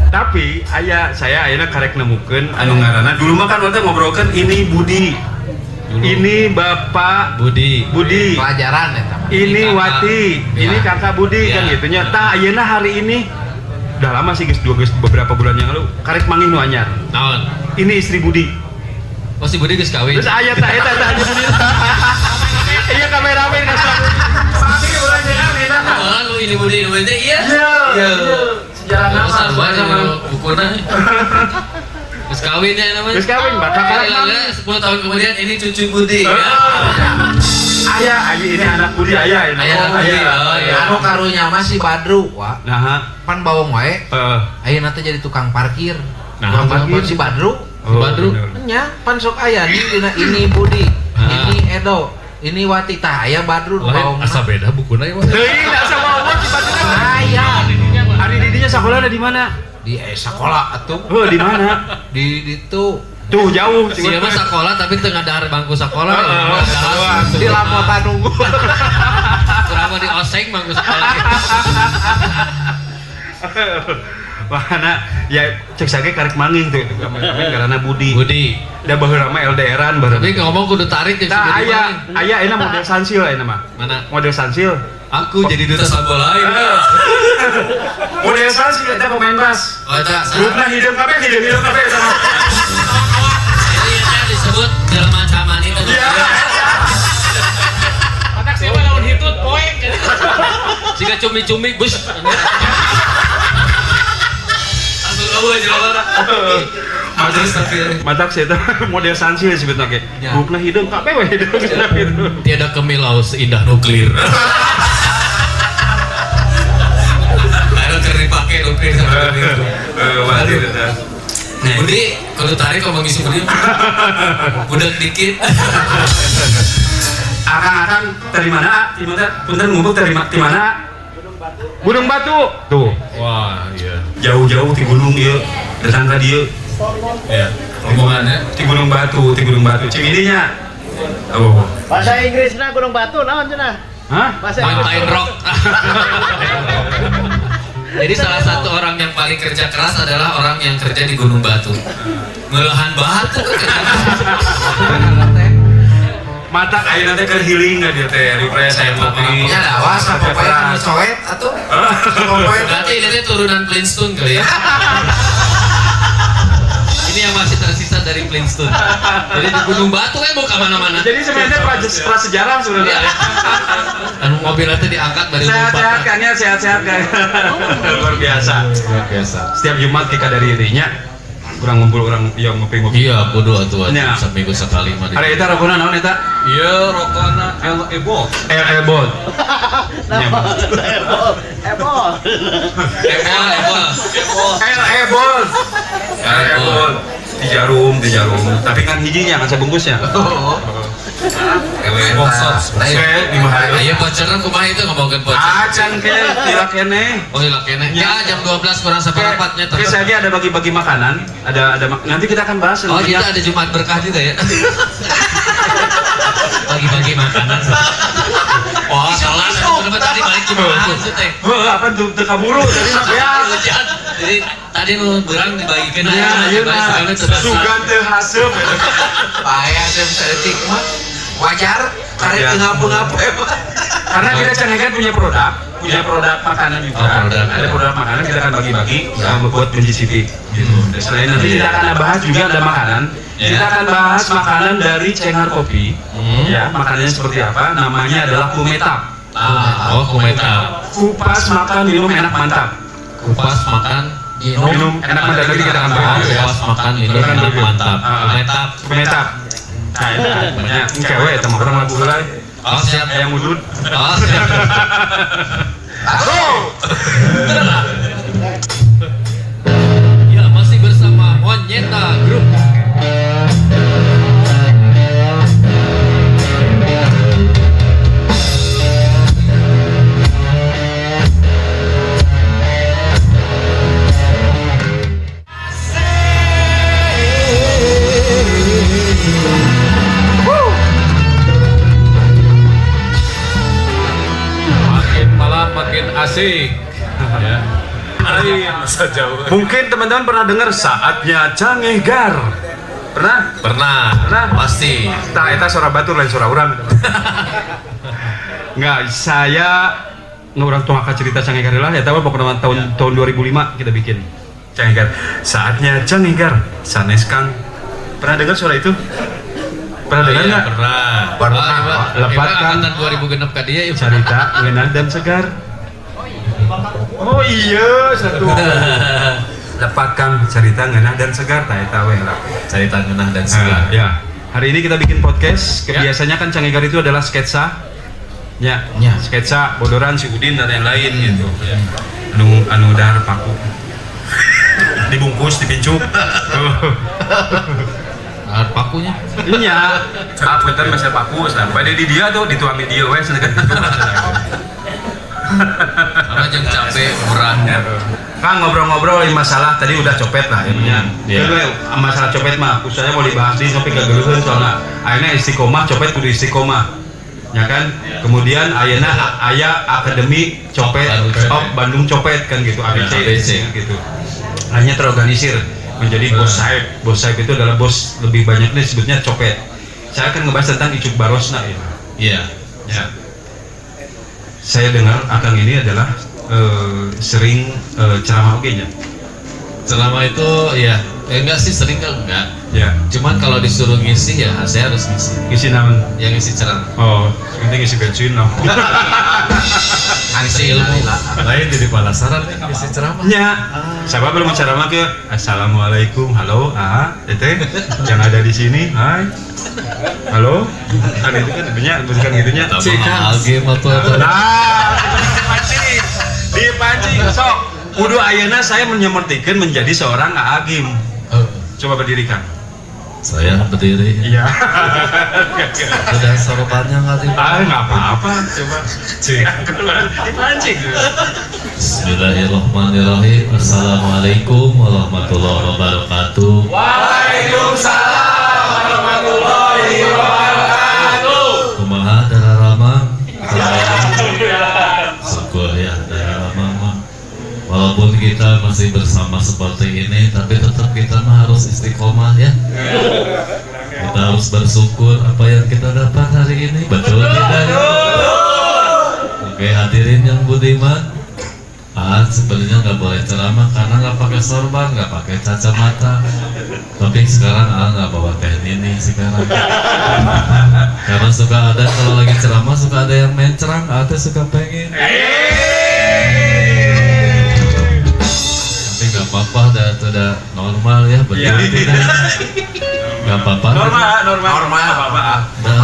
Tapi aya saya ayeuna karek nemukeun anu ngaranna dulu mah kan urang teh ngobrolkeun ini Budi. Dulu. Ini Bapak Budi. Budi. Pelajaran eta mah. Ini Ini kakak. Wati, ini Ya. kakak Budi Ya. kan gitunya. Tah ayeuna hari ini udah lama sih guys, beberapa bulan yang lalu karek manggih nu anyar. Naon? Ini istri Budi. Oh si Budi geus kawin. Terus aya tah eta tah Budi. Iya kameramen ka suami. Urang jeung eta. Oh, lu ini Budi nu teh iya. Iya. Sejarah Nama nama sarua jeung bukuna. Geus kawin ya namanya. Geus kawin bakal karek manggih. 10 tahun kemudian ini cucu Budi ya. Ayah, ayah ini anak Budi ayah ini. Ayah anak Budi, oh iya. Anu karunya mah si Badru, Wak. Nah, Pan bawang wae. heeh. Ayeuna teh jadi tukang parkir. Nah, Tukang parkir. Si Badru. Oh, Badru. bener. Nya, pan sok aya nih dina ini Budi, Ah. ini Edo, ini Wati tah aya Badru nu Lain bawang. asa beda bukuna ieu mah. Teuing da asa wawa si Badru. Aya Ari didinya sekolah ada di mana? di sekolah atuh. Oh, di mana? Di ditu Tuh jauh. Siapa mah sekolah tapi tengah dahar bangku sekolah. Heeh. di Lamotan nunggu. Kurang mah di oseng bangku sekolah. Wahana ya cek sage karek manging tuh itu kameramen karena Budi. Budi. Da baheula mah LDR-an bareng. Tapi ngomong kudu tarik jeung si Tah Budi aya, mah. aya enak model Sansil aya mah. Mana? Model Sansil. Aku jadi duta sepak lain. Model Sansil eta pemain bass. Oh, eta Grupna hideung kabeh, hideung-hideung kabeh sama. Jadi eta disebut jelema caman itu. Iya. Otak saya mah lawan hitut poek. Jika cumi-cumi bus. Langsung eueuh jelema. Terus tapi Matak sih eta model Sansil disebutna ge. Ya. Grupna hideung kabeh we hideung gitu. tiada kemilau seindah nuklir. Aduh, keur dipake nuklir sama nuklir. Wah, eta. Budi, kalau tarik kalau ngisi Budi, budak dikit. Akang-akang dari mana? Di mana? Punten ngumpul dari di mana? Gunung Batu. Tuh, Wah, iya. jauh-jauh di gunung ieu. Datang ka dieu. Iya. Omongannya Di Gunung Batu, di Gunung Batu. Cing ininya. Oh. Bahasa Inggrisna Gunung Batu naon cenah? Hah? Bahasa Inggris. Mountain Rock. Jadi salah satu orang yang paling kerja keras adalah orang yang kerja di Gunung Batu. Ngelahan batu. Mata ayeuna teh keur healing ka dia teh, refresh aya kopi. Ya lah, awas pokoknya kena coet atuh. Pokoknya Berarti ini teh turunan Flintstone kali ya. Ini yang masih tersisa dari Flintstone. Jadi di Gunung Batu kan mau kemana-mana. Jadi sebenarnya prasejarah sebenarnya. Anu mobilnya teh diangkat dari Sehat-sehat lompat. kan ya, sehat-sehat kan. Luar biasa. Luar biasa. Setiap Jumat kita dari irinya kurang ngumpul orang yang ngopi-ngopi. Iya, kudu atuh Ya. atuh seminggu sekali mah. Hari eta rokona naon eta? Iya, rokona El Ebo. El Ebol. Ebol. Ebol. Ebol, ebol. El Ebol. El Ebol. Di jarum, di jarum. Tapi kan hijinya kan sebungkusnya. Oke, di mahal. Ayo bocornya kumaha itu ngomongin bocor. Acan ke, tilak kene. Oh iya kene. Ya jam 12 kurang seperempatnya Oke, saya ada bagi-bagi makanan. Ada nanti kita akan bahas. Oh, kita ada Jumat berkah juga ya. Bagi-bagi makanan. Oh, salah. Kenapa tadi balik Jumat itu teh? Heuh, apa tuh teu kaburu tadi mah ya. Jadi tadi nu berang dibagikan Ya, aja, ayeuna. Sugan teu haseup. Payah saya bisa detik mah. Wajar, karena Wajar. ngapa-ngapa emang. Karena kita Cangehgar punya produk, punya produk makanan juga. Oh, produk. Ada produk makanan kita akan bagi-bagi buat mencicipi gitu. Dan selain nanti kita akan bahas juga ada makanan. Ya. Kita akan bahas makanan dari Cenghar Kopi. Ya, makanannya seperti apa? Namanya adalah kumetap. Oh, kumetap. Kupas makan minum enak mantap. Kupas makan Minum enak mantap nanti kita akan bahas. Ya. Kupas makan minum enak mantap. Kumetap. Kumetap. Nah, itu banyak. Kewe eta mah urang lagu heula. Oh, siap. Ayam udud. Oh, siap. Go! Ya, masih bersama Monyeta Group. Makin malam makin asik. Ya. Masa jauh. Mungkin teman-teman pernah dengar saatnya Cangehgar. Pernah? Pernah. Pernah? Pasti. Tah eta suara batur lain suara urang. Enggak, saya ngurang tuh cerita Cangehgar lah ya tahu pokoknya tahun tahun 2005 kita bikin Cangehgar. Saatnya Cangehgar, sanes Kang. Pernah dengar suara itu? Pernah dengar Iya, nggak? Pernah. Pernah. Wah, Lepat Iba kan? angkatan 2006 ka dia, Iba. Cerita ngeunah dan segar. Oh iya, satu. Lepat Kang, cerita ngeunah dan segar tah eta we lah. Cerita ngeunah dan segar. Nah, ya. Hari ini kita bikin podcast. Biasanya kan Cangehgar itu adalah sketsa. Ya, Ya. sketsa, bodoran si Udin dan lain-lain gitu. Anu anu dahar paku. Dibungkus, dipincuk. Dahar pakunya. Iya. Ah, punten masih paku, sampai di dia tuh dituang di dia we cenah gitu. Karena jeung capek murah. Kang ngobrol-ngobrol masalah tadi udah copet lah ya. Iya. Masalah copet mah khususnya mau dibahas di sampai kegeluhan soalnya akhirnya istiqomah copet kudu istiqomah. Ya kan? Kemudian ayeuna aya akademi copet, Bandung Copet. oh, Bandung copet kan gitu, ABC, Ya, ABC. gitu. Hanya terorganisir menjadi bos saib. Bos saib itu adalah bos lebih banyaknya disebutnya copet. Saya akan ngebahas tentang Icuk Barosna ya. Iya. Ya. Saya dengar Akang ini adalah sering ceramah oge nya. Selama itu ya, enggak sih sering kan enggak. Ya. Cuman kalau disuruh ngisi ya saya harus ngisi. Ngisi naon? Yang ngisi ceramah. Oh, penting ngisi bensin lah. Ngisi ilmu. Lain jadi penasaran nih ngisi ceramah. Nya. Siapa belum ceramah ke? Assalamualaikum, halo, ah, teteh yang ada di sini, hai. Halo. Kan itu kan banyak bukan gitunya. Tambah game atau apa. Nah, dipancing. Dipancing sok. Kudu ayeuna saya menyemertikeun menjadi seorang agim. Oh, Coba berdirikan. saya berdiri. Iya. Sudah sorotannya nggak sih? Ah, nggak apa-apa. Coba. Dipancing. Bismillahirrahmanirrahim. Assalamualaikum warahmatullahi wabarakatuh. Waalaikumsalam. Waalaikumsalam warahmatullahi wabarakatuh. Kumaha dararama? Syukur ya dararama mah. Walaupun kita masih bersama seperti ini, tapi tetap kita mah harus istiqomah ya. Kita harus bersyukur apa yang kita dapat hari ini. Betul tidak ya? Oke, hadirin yang budiman. Sebenarnya nggak boleh ceramah karena nggak pakai sorban, nggak pakai kacamata. Tapi sekarang nggak bawa teh ini sekarang. Karena suka ada kalau lagi ceramah suka ada yang mencrang, atau suka pengen. Tapi nggak apa-apa, udah normal ya, betul tidak? Nggak apa-apa. Normal, normal. Normal. Apa-apa.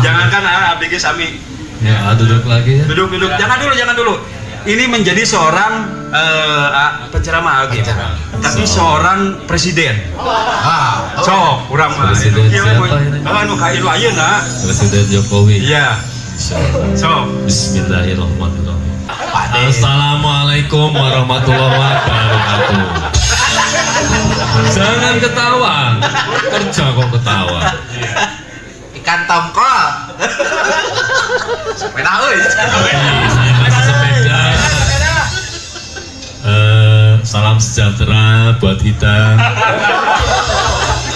Jangankan abdi ge sami. Ya, duduk lagi ya. Duduk, duduk. Jangan dulu, jangan dulu. Ini menjadi seorang penceramah gitu. Tapi seorang presiden. So, urang mah. Presiden siapa ini? Anu ka ilu ayeuna. Presiden Jokowi. Iya. So, bismillahirrahmanirrahim. Assalamualaikum warahmatullahi wabarakatuh. Jangan ketawa. Kerja kok ketawa. Ikan tongkol. Sepeda euy. Saya kasih sepeda. Salam sejahtera buat kita.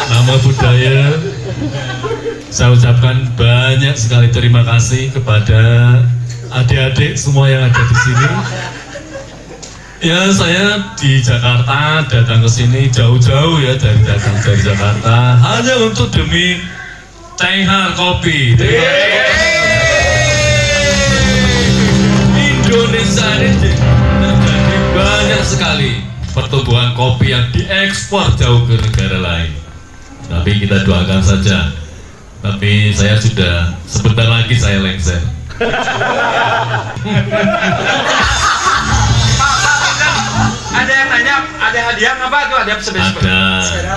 Nama budaya. Saya ucapkan banyak sekali terima kasih kepada adik-adik semua yang ada di sini. Ya, saya di Jakarta datang ke sini jauh-jauh ya, dari datang dari Jakarta hanya untuk demi Cenghar Kopi. Indonesia ini terjadi banyak sekali pertumbuhan kopi yang diekspor jauh ke negara lain. Tapi kita doakan saja. Tapi saya sudah sebentar lagi saya lengser. Ada yang nanya, ada hadiah apa tuh? Ada sepeda. Ada.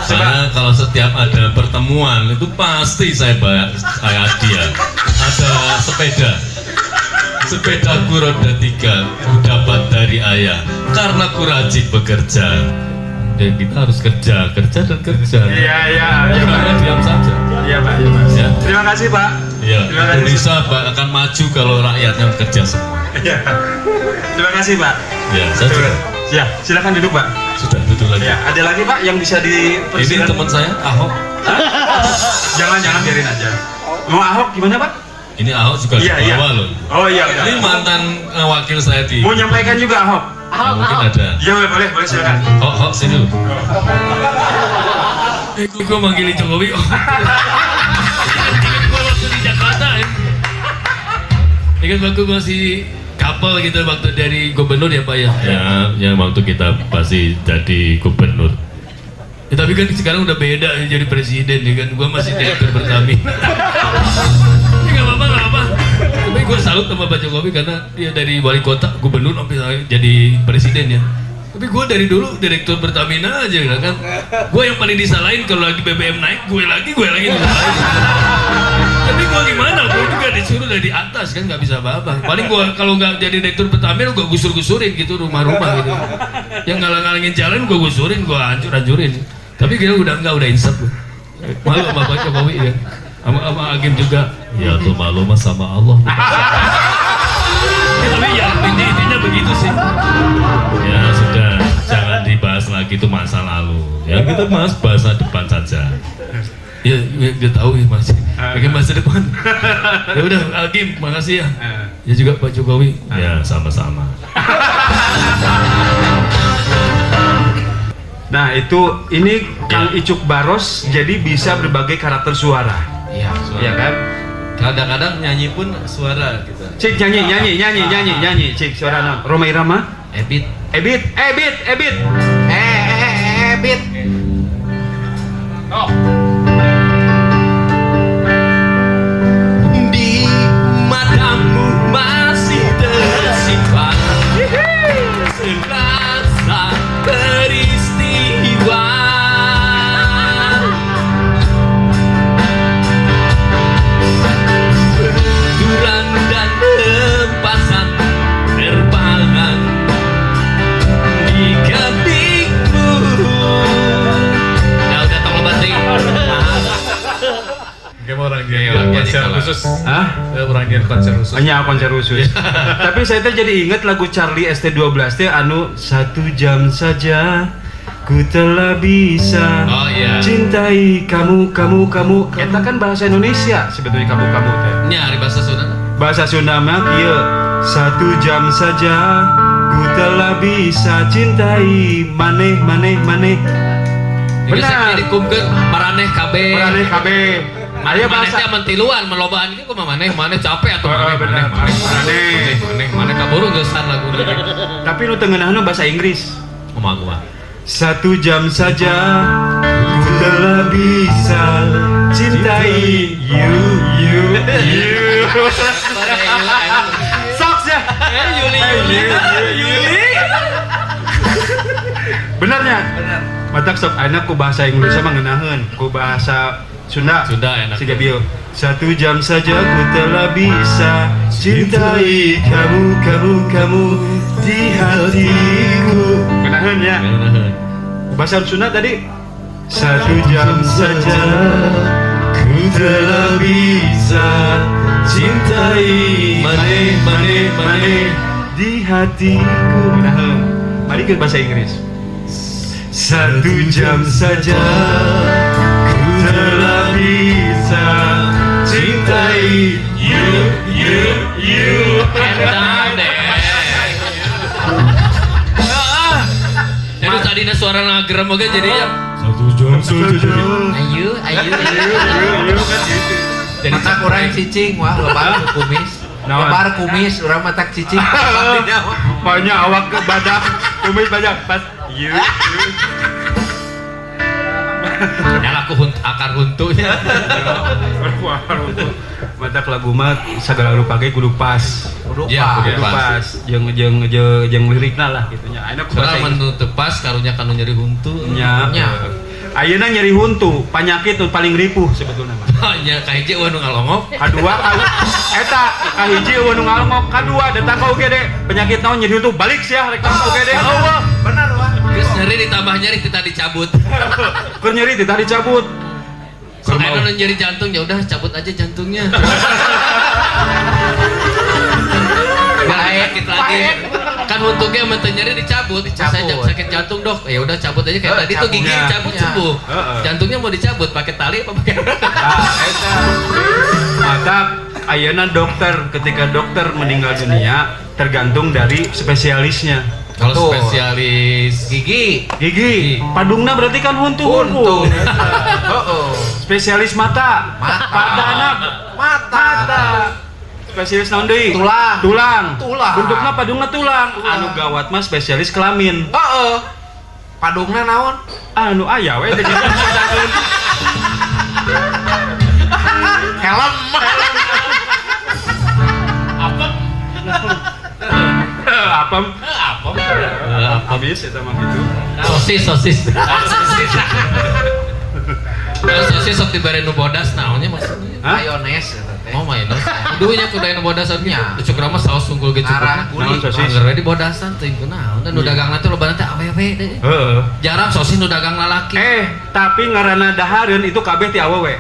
Saya kalau setiap ada pertemuan itu pasti saya bayar saya hadiah. Ada sepeda. Sepedaku roda 3 ku dapat dari ayah karena ku rajin bekerja. Dan kita harus kerja, kerja dan kerja. Iya, iya. Jangan diam saja. Iya, Pak. Iya, Pak. Ya. Terima kasih, Pak. Iya. Indonesia akan maju kalau rakyatnya bekerja semua. Iya. Terima kasih, Pak. Ya, saya juga. Ya, silakan duduk, Pak. Sudah duduk lagi. Ya, ada lagi, Pak, yang bisa dipersilakan. Ini teman saya, Ahok. Jangan, jangan biarin aja. Mau Ahok gimana, Pak? Ini Ahok juga ya, di bawah iya. Loh. Oh iya, udah. Ini mantan wakil saya di. Mau nyampaikan juga Ahok? Ahok, ya, mungkin Ahok. Ada. Iya, boleh, boleh silakan. Ahok, Ahok sini loh. Gue manggilin Jokowi. Gue waktu di Jakarta ya. Ingat waktu masih couple gitu waktu dari gubernur ya Pak ya? Ya, yang waktu kita pasti jadi gubernur. Ya, tapi kan sekarang udah beda ya, jadi presiden ya kan. Gue masih direktur Pertamina. Ya nggak apa-apa, nggak apa. Tapi gue salut sama Pak Jokowi karena dia dari wali kota, gubernur sampai jadi presiden ya. Tapi gue dari dulu direktur Pertamina aja ya kan. Gue yang paling disalahin kalau lagi BBM naik, gue lagi disalahin. Tapi gue gimana? Gue juga disuruh dari atas kan, nggak bisa apa-apa. Paling gue kalau nggak jadi direktur Pertamina, gue gusur-gusurin gitu rumah-rumah gitu. Yang ngalang-ngalangin jalan gue gusurin, gue hancur-hancurin. Tapi kira udah nggak, udah insaf gue. Malu sama Pak Jokowi ya, sama Agim juga. Ya tuh malu mah sama Allah. Ya, tapi ya intinya begitu sih. Ya sudah, jangan dibahas lagi itu masa lalu. Ya kita bahas masa depan saja. Ya, ya dia tahu ya masih. Bagaimana masa depan? Ya udah, Agim, makasih ya. Ya juga Pak Jokowi. Ya sama-sama. Nah itu ini Kang Icuk Baros jadi bisa berbagai karakter suara. Iya, suara. Iya kan? Kadang-kadang nyanyi pun suara gitu. Cik nyanyi nyanyi nyanyi nyanyi nyanyi cik suara non. Rhoma Irama. Ebit. Ebit, Ebit, Ebit. Ebit. Oh. Di matamu masih tersimpan serasa peristiwa. Benturan dan hempasan terbangan di keningmu. Nah udah tolong banting. khusus. Hah? Urang nyian konser khusus. Hanya konser khusus. Tapi saya tuh jadi inget lagu Charlie ST12 teh anu 1 jam saja ku telah bisa cintai kamu kamu kamu. Eta kan bahasa Indonesia sebetulnya kamu kamu teh. Nya ari bahasa Sunda. Bahasa Sunda mah kieu 1 jam saja ku telah bisa cintai maneh maneh maneh. Benar. Dikumkeun maraneh kabeh. Maraneh kabeh. Aya bahasa teh mentiluan melobaan kieu kumaha maneh maneh capek atuh maneh maneh maneh maneh maneh kaburu geusan laguna. Tapi nu teu ngeunahna bahasa Inggris. Kumaha kumaha. 1 jam saja ku telah bisa cintai you you you. Sok ya. Yuli Yuli Yuli. Benernya? Bener. Matak sok ayeuna ku bahasa Inggris mah ngeunaheun, ku bahasa Sunda. Sunda enak. Siga bieu. 1 jam saja ku telah bisa cintai kamu kamu kamu di hatiku. Ngeunaheun nya. Ngeunaheun. Bahasa Sunda tadi 1 jam saja ku telah bisa cintai maneh maneh maneh di hatiku. Ngeunaheun. Mari ke bahasa Inggris. 1 jam saja ku telah bisa cintai you you you. Eta deh. Jadi tadinya suara nagrem oge jadinya 1 jam saja. Ayu ayu ayu kan gitu. Jadi matak urang cicing wah lebar kumis. Lebar kumis urang matak cicing. Banyak awak badak kumis banyak pas you. Nyala aku akar huntunya. Matak lagu mah sagala rupa ge kudu pas. Ya, kudu pas. Jeung jeung jeung lirikna lah gitu nya. Ayeuna ku bahasa Inggris teu pas karunya kanu nyeri huntu. Nya. Ayeuna nyeri huntu, panyakit nu paling ripuh sebetulna mah. Nya kahiji eueuh nu ngalongok. Kadua eta kahiji eueuh nu ngalongok, kadua datang ka UGD penyakit naon nyeri huntu balik sia rek ka UGD. Eueuh. Bener wah. Geus nyeri ditambah nyeri titah dicabut. Keur nyeri titah dicabut. Sok aya nu nyeri jantung ya udah cabut aja jantungnya. Biar sakit lagi. Kan untungnya sama teu nyeri dicabut. Saya sakit jantung dok, ya udah cabut aja kayak tadi tuh gigi cabut sembuh. Jantungnya mau dicabut pakai tali apa pakai? Nah, eta. Maka ayeuna dokter ketika dokter meninggal dunia tergantung dari spesialisnya. Kalau spesialis gigi, gigi, padungna berarti kan huntu. Huntu. Spesialis mata, padana mata. Spesialis naon deui? Tulang. Tulang. Tulang. Bentukna padungna tulang. Anu gawat mah spesialis kelamin. Heeh. Padungna naon? Anu aya we teh diceritakeun. Helm. Apem. Apem. Apem. Habis eta mah gitu. Sosis, sosis. Sosis. Kalau sosis sok dibere nu bodas naonnya maksudnya? Mayones eta teh. Oh, mayones. Kudunya kudu aya nu bodasan gitu. Cukup mah saus unggul ge cukup. Naon sosis? Angger we dibodasan teuing kunaon dan nu dagangna teh lobana teh awewe deui. Heeh. Jarang sosis nu dagang lalaki. Tapi ngaranna dahareun itu kabeh ti awewe.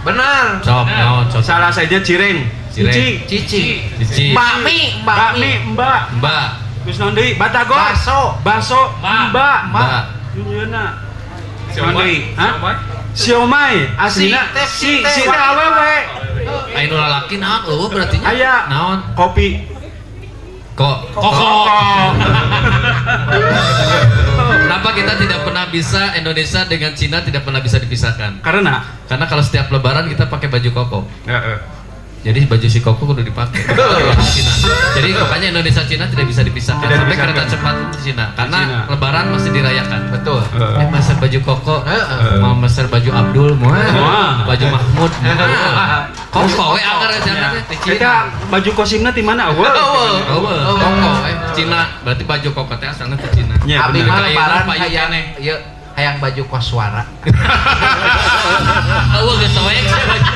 Benar. Sok naon sok. Salah saja cireng. Cici. Cici. Cici. Bakmi, bakmi, mbak. Mbak. Terus naon deui? Batagor. Baso. Baso, mbak. Mbak. Nyieunna. Naon deui? Hah? Siomay aslina si si teh awewe. Aya nu lalaki naon eueuh berarti nya? Aya. Naon? Kopi. Kok Koko. Kenapa kita tidak pernah bisa Indonesia dengan Cina tidak pernah bisa dipisahkan? Karena kalau setiap lebaran kita pakai baju koko. Heeh. Jadi baju si koko kudu dipakai. Cina. Jadi makanya Indonesia Cina tidak bisa dipisahkan. Tidak sampai dipisahkan. kereta cepat di Cina karena Cina. Lebaran masih dirayakan. Betul. Meser baju koko, mau meser baju Abdul, mau baju Mahmud. Koko we akar jangan teh Cina. Eta baju kosimna ti mana? Eueuh. Eueuh. Koko Cina, berarti baju koko teh asalna ti Cina. Nya Abi bener. mah lebaran Hayang hayang ieu hayang baju koswara. Eueuh geus soek baju.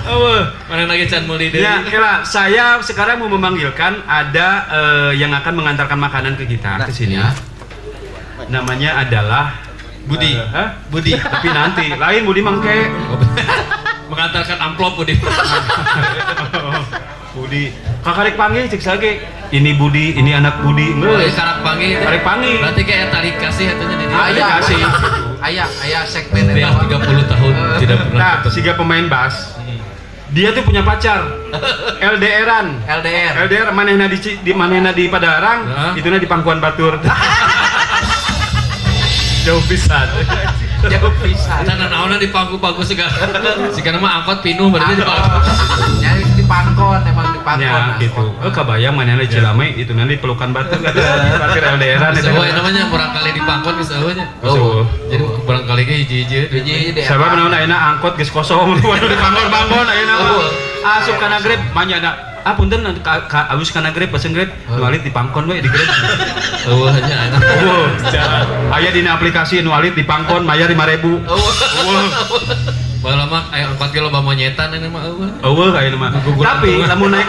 Eueuh. Mana lagi can meuli deui. Ya, Kela, saya sekarang mau memanggilkan ada yang akan mengantarkan makanan ke kita ke sini. Ya. Namanya adalah Budi. Budi. Tapi nanti lain Budi mangke. Mengantarkan amplop Budi. Budi. Kakarek panggil cek sage. Ini Budi, ini anak Budi. Oh, karak panggil. Karak panggil. Berarti kayak tarik kasih atunya di Aya kasih. Aya, aya segmen eta. 30 tahun tidak pernah. Nah, siga pemain bass. Dia tuh punya pacar. LDR-an. LDR. LDR manehna di manehna di Padalarang, ituna di Pangkuan Batur. Jauh pisan. Jauh pisan. Eta naonna di pangku-pangku segala. Sigana mah angkot pinuh berarti di pangku. Nyari di pangkon, emang di pangkon. Ya gitu. Oh, kabayang manehna di Cilame, itu nanti pelukan Batur. Batur LDR-an eta. Eueuh namanya murangkali di pangkon geus eueuh nya. Oh. Jadi barangkali ge hiji-hiji. Hiji-hiji. Sabab naon ayeuna angkot geus kosong di pangkon-pangkon ayeuna mah. Asup kana Grab manya ada. Ah punten abis kana Grab pesen Grab nu alit di pangkon we di Grab. Eueuh nya ayeuna. Eueuh. Aya dina aplikasi nu alit di pangkon mayar 5.000. Eueuh. Baheula mah aya angkot ge loba monyetan ayeuna mah eueuh. Eueuh ayeuna mah. Tapi lamun naik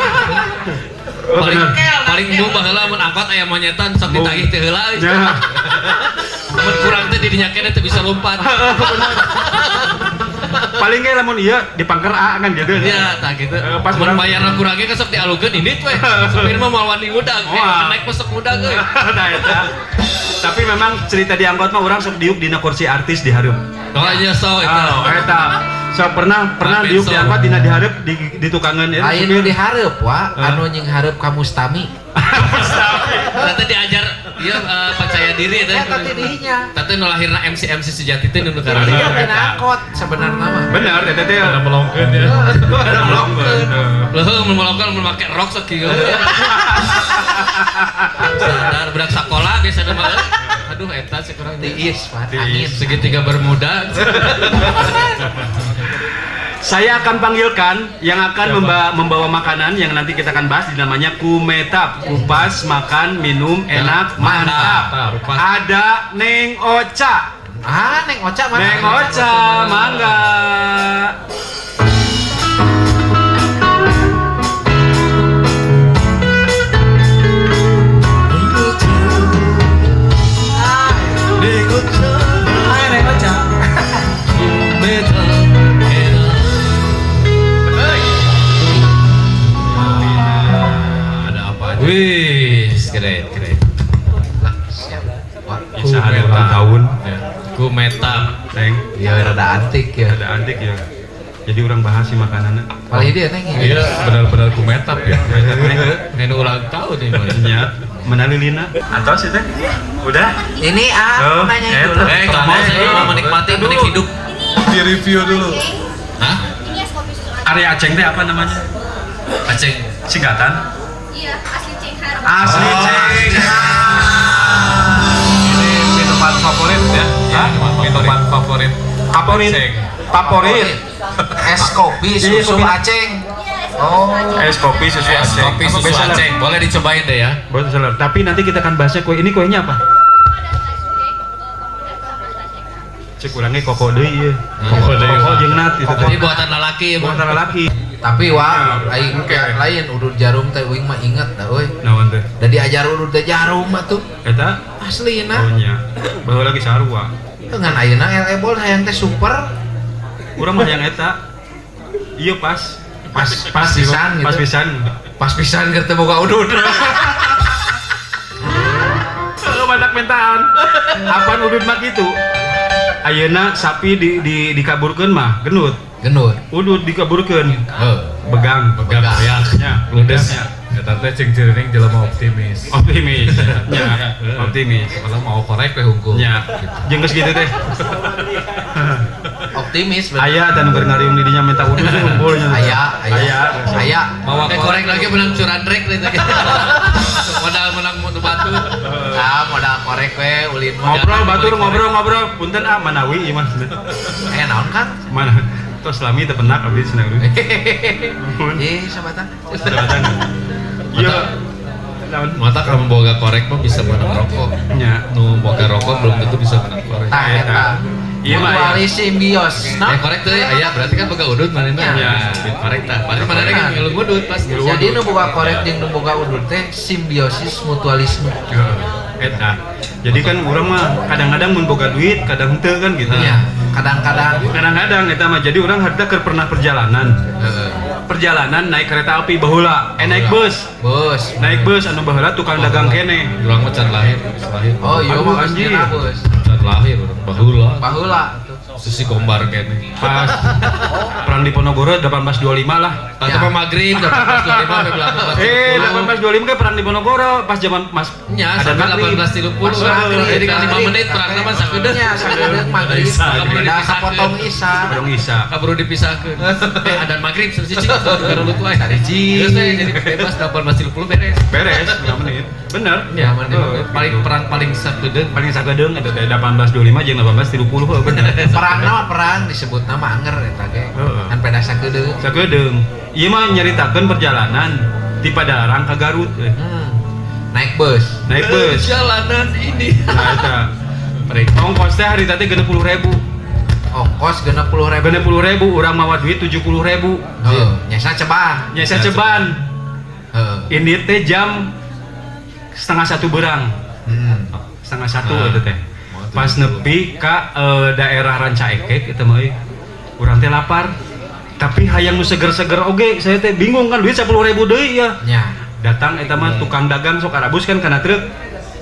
paling embung baheula mun angkot aya monyetan sok ditagih teh heula. Mun kurang teh di dinya keneh teu bisa lompat. Paling ge lamun ieu di pangker A kan gitu. Iya, tah gitu. Pas mun bayarna kurang ge sok dialukeun indit we. Supir mah moal wani ngudag, naik mah sok ngudag euy. Nah eta. Tapi memang cerita di angkot mah urang sok diuk dina kursi artis di hareup. Oh nya sok eta. Oh eta. So pernah diuk di angkot dina di hareup di tukangan eta. Lain di hareup wa, anu nying hareup ka Mustami. Mustami. Tah diajar ieu percaya diri eta. Eta teh dinya. Tah teh nu lahirna MC MC sejati teh nu kararinya. Iya, dina angkot sebenarna mah. Bener eta teh. Ada melongkeun ya. Ada melongkeun. Leuheung mun melongkeun mun make rok sok kieu. Sadar budak sakola biasana mah. Aduh eta sih kurang tiis, angin. Segitiga bermuda. Saya akan panggilkan yang akan membawa makanan yang nanti kita akan bahas di namanya Kumetap. Kupas, makan, minum, enak, mantap. Ada Neng Ocha. Ah, Neng Ocha mana? Neng Ocha, mangga. Neng Ocha. Hai Neng Ocha. Kumetap. Wih, keren, keren. Lah, siap. Wah, bisa hari ulang tahun. Kumetap. Neng. Ya rada antik ya. Rada antik ya. Jadi orang bahas sih makanannya. Paling dia Neng. Iya, benar-benar kumetap ya. Neng ulang tahun nih, Mas. Iya. Mana Lilina? Atau sih teh? Udah? Ini ah, nanya dulu. Kamu saya mau menikmati menik hidup. Di review dulu. Hah? Ini es kopi susu Aceh. Area Aceng teh apa namanya? Aceng. Singkatan? Iya, asli Cenghar. Asli Cenghar. Ini minuman favorit ya? Hah? Minuman favorit. Favorit. Favorit. Es kopi susu Aceng. Oh, es kopi susu Aceng. Es kopi susu Aceng. Boleh dicobain deh ya. Boleh seller. Tapi nanti kita akan bahasnya kue ini kuenya apa? Cek urangnya koko deui ieu. Koko deui. Koko jeung nat itu. Ini buatan lalaki ya, buatan lalaki. Tapi wah, aing lain udud jarum teh uing mah inget dah euy. Naon teh? Da diajar udud teh jarum mah tuh. Eta aslina. Oh nya. Baheula lagi sarua. Teu ngan ayeuna elebol hayang teh super. Urang mah hayang eta. Iya pas. Pas pas pisan gitu. Pas pisan. Pas pisan keur teu boga udud. Heuh badak mentaan. Apaan udud mah kitu? Ayeuna sapi di dikaburkeun mah genut. Genut. Udud dikaburkeun. Heeh. Begang, begang ya. Nya, ludes. Eta teh cing cirining jelema optimis. Optimis. Nya, optimis. Kalau mau korek we hungkul. Nya. Jeung geus kitu teh. Optimis bener. Aya tah nu keur ngariung di dinya minta udud hungkul nya. Aya, aya. Aya. Mawa korek lagi menang curandrek teh. Modal menang nu batu. Ah, modal korek we ulin mah. Ngobrol batur ngobrol-ngobrol punten ah manawi ieu mah. Eh naon Kang? Mana? Tos lami teu penak abdi senang dulu. Ih, sabatan. Sabatan. Iya. Mata kalau boga korek mah bisa menang rokok. Nya. Nu boga rokok belum tentu bisa menang korek. Tah eta. Iya mah. Mutualis simbios. Nah, korek teh aya berarti kan boga udud manehna. Nya. Korek tah. Berarti manehna ge ngilu udud pasti. Jadi nu boga korek jeung nu boga udud teh simbiosis mutualisme. Eta. Jadi kan urang mah kadang-kadang mun boga duit, kadang henteu kan gitu. Iya. Kadang-kadang. Kadang-kadang eta mah jadi urang harita keur pernah perjalanan. Perjalanan naik kereta api baheula, naik bus. Bus. Naik bus anu baheula tukang dagang kene. Urang mah can lahir, lahir. Oh iya mah anjir. Bus. Can lahir urang baheula. Baheula. Sisi gombar kene. Pas perang Diponegoro 1825 lah. Atau mah maghrib 1825 sampai 1830. 1825 kan perang Diponegoro pas zaman Mas. Nya sampai 1830. Jadi kan 5 menit perangna mah sakedeung. Nya sakedeung maghrib. Da kapotong isa. Kapotong isa. Kaburu dipisahkeun. Adan maghrib sisih karena lu wae. Geus we jadi bebas 1830 beres. Beres 5 menit. Bener. Ya, paling perang paling sakedeung. Paling sakedeung eta 1825 jeung 1830 bener. Perang nama perang disebut nama anger eta ge. Kan peda sakedeung. Sakedeung. Ieu mah nyaritakeun perjalanan di Padalarang ka Garut. Naik bus. Naik bus. Perjalanan ini. Nah eta. Ongkos teh harita teh 60.000. Ongkos 60.000. 60.000 urang mawa duit 70.000. Heuh, nyesa ceban. Nyesa ceban. Heeh. Ini teh jam 12:30 berang. 12:30 eta teh. Pas nepi ka daerah Rancaekek eta mah euy. Urang teh lapar. Tapi hayang nu seger-seger oge, saya teh bingung kan duit 10.000 deui ya. Nya. Datang eta mah tukang dagang sok arabus kan kana truk.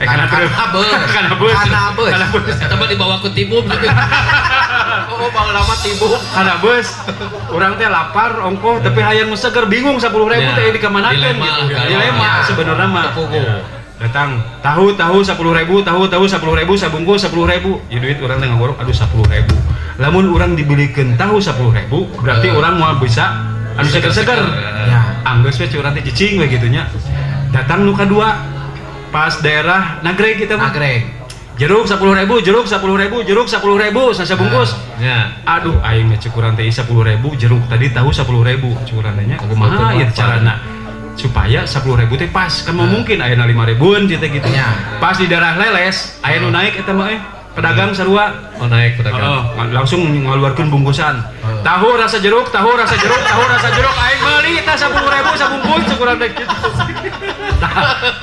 Kana truk. Kana bus. Kana bus. Eta mah dibawa ku tibum. Oh, baheula mah tibum. Kana bus. Urang teh lapar ongkoh tapi hayang nu seger bingung 10.000 teh dikamanakeun gitu. Dilema sebenarnya mah. Datang tahu 10.000, tahu 10.000, sabungkus 10.000. Ya duit urang teh ngagorok aduh 10.000. Lamun urang dibelikeun tahu 10.000, berarti urang moal bisa anu seger-seger. Ya. Anggeus we urang teh cicing we kitu nya. Datang nu kadua pas daerah Nagreg kita mah. Nagreg. Jeruk 10.000, jeruk 10.000, jeruk 10.000, sasabungkus. Ya. Aduh aing mah cek urang teh 10.000, jeruk tadi tahu 10.000, cek urang teh nya. Kumaha ieu carana? Supaya 10.000 teh pas kan mau mungkin aya 5.000-an gitu gitu. Ya. Pas di daerah Leles aya nu naik eta mah pedagang sarua. Oh naik pedagang. Langsung ngaluarkeun bungkusan. Tahu rasa jeruk, tahu rasa jeruk, tahu rasa jeruk aing meuli eta 10.000 sabungkus cek urang teh kitu.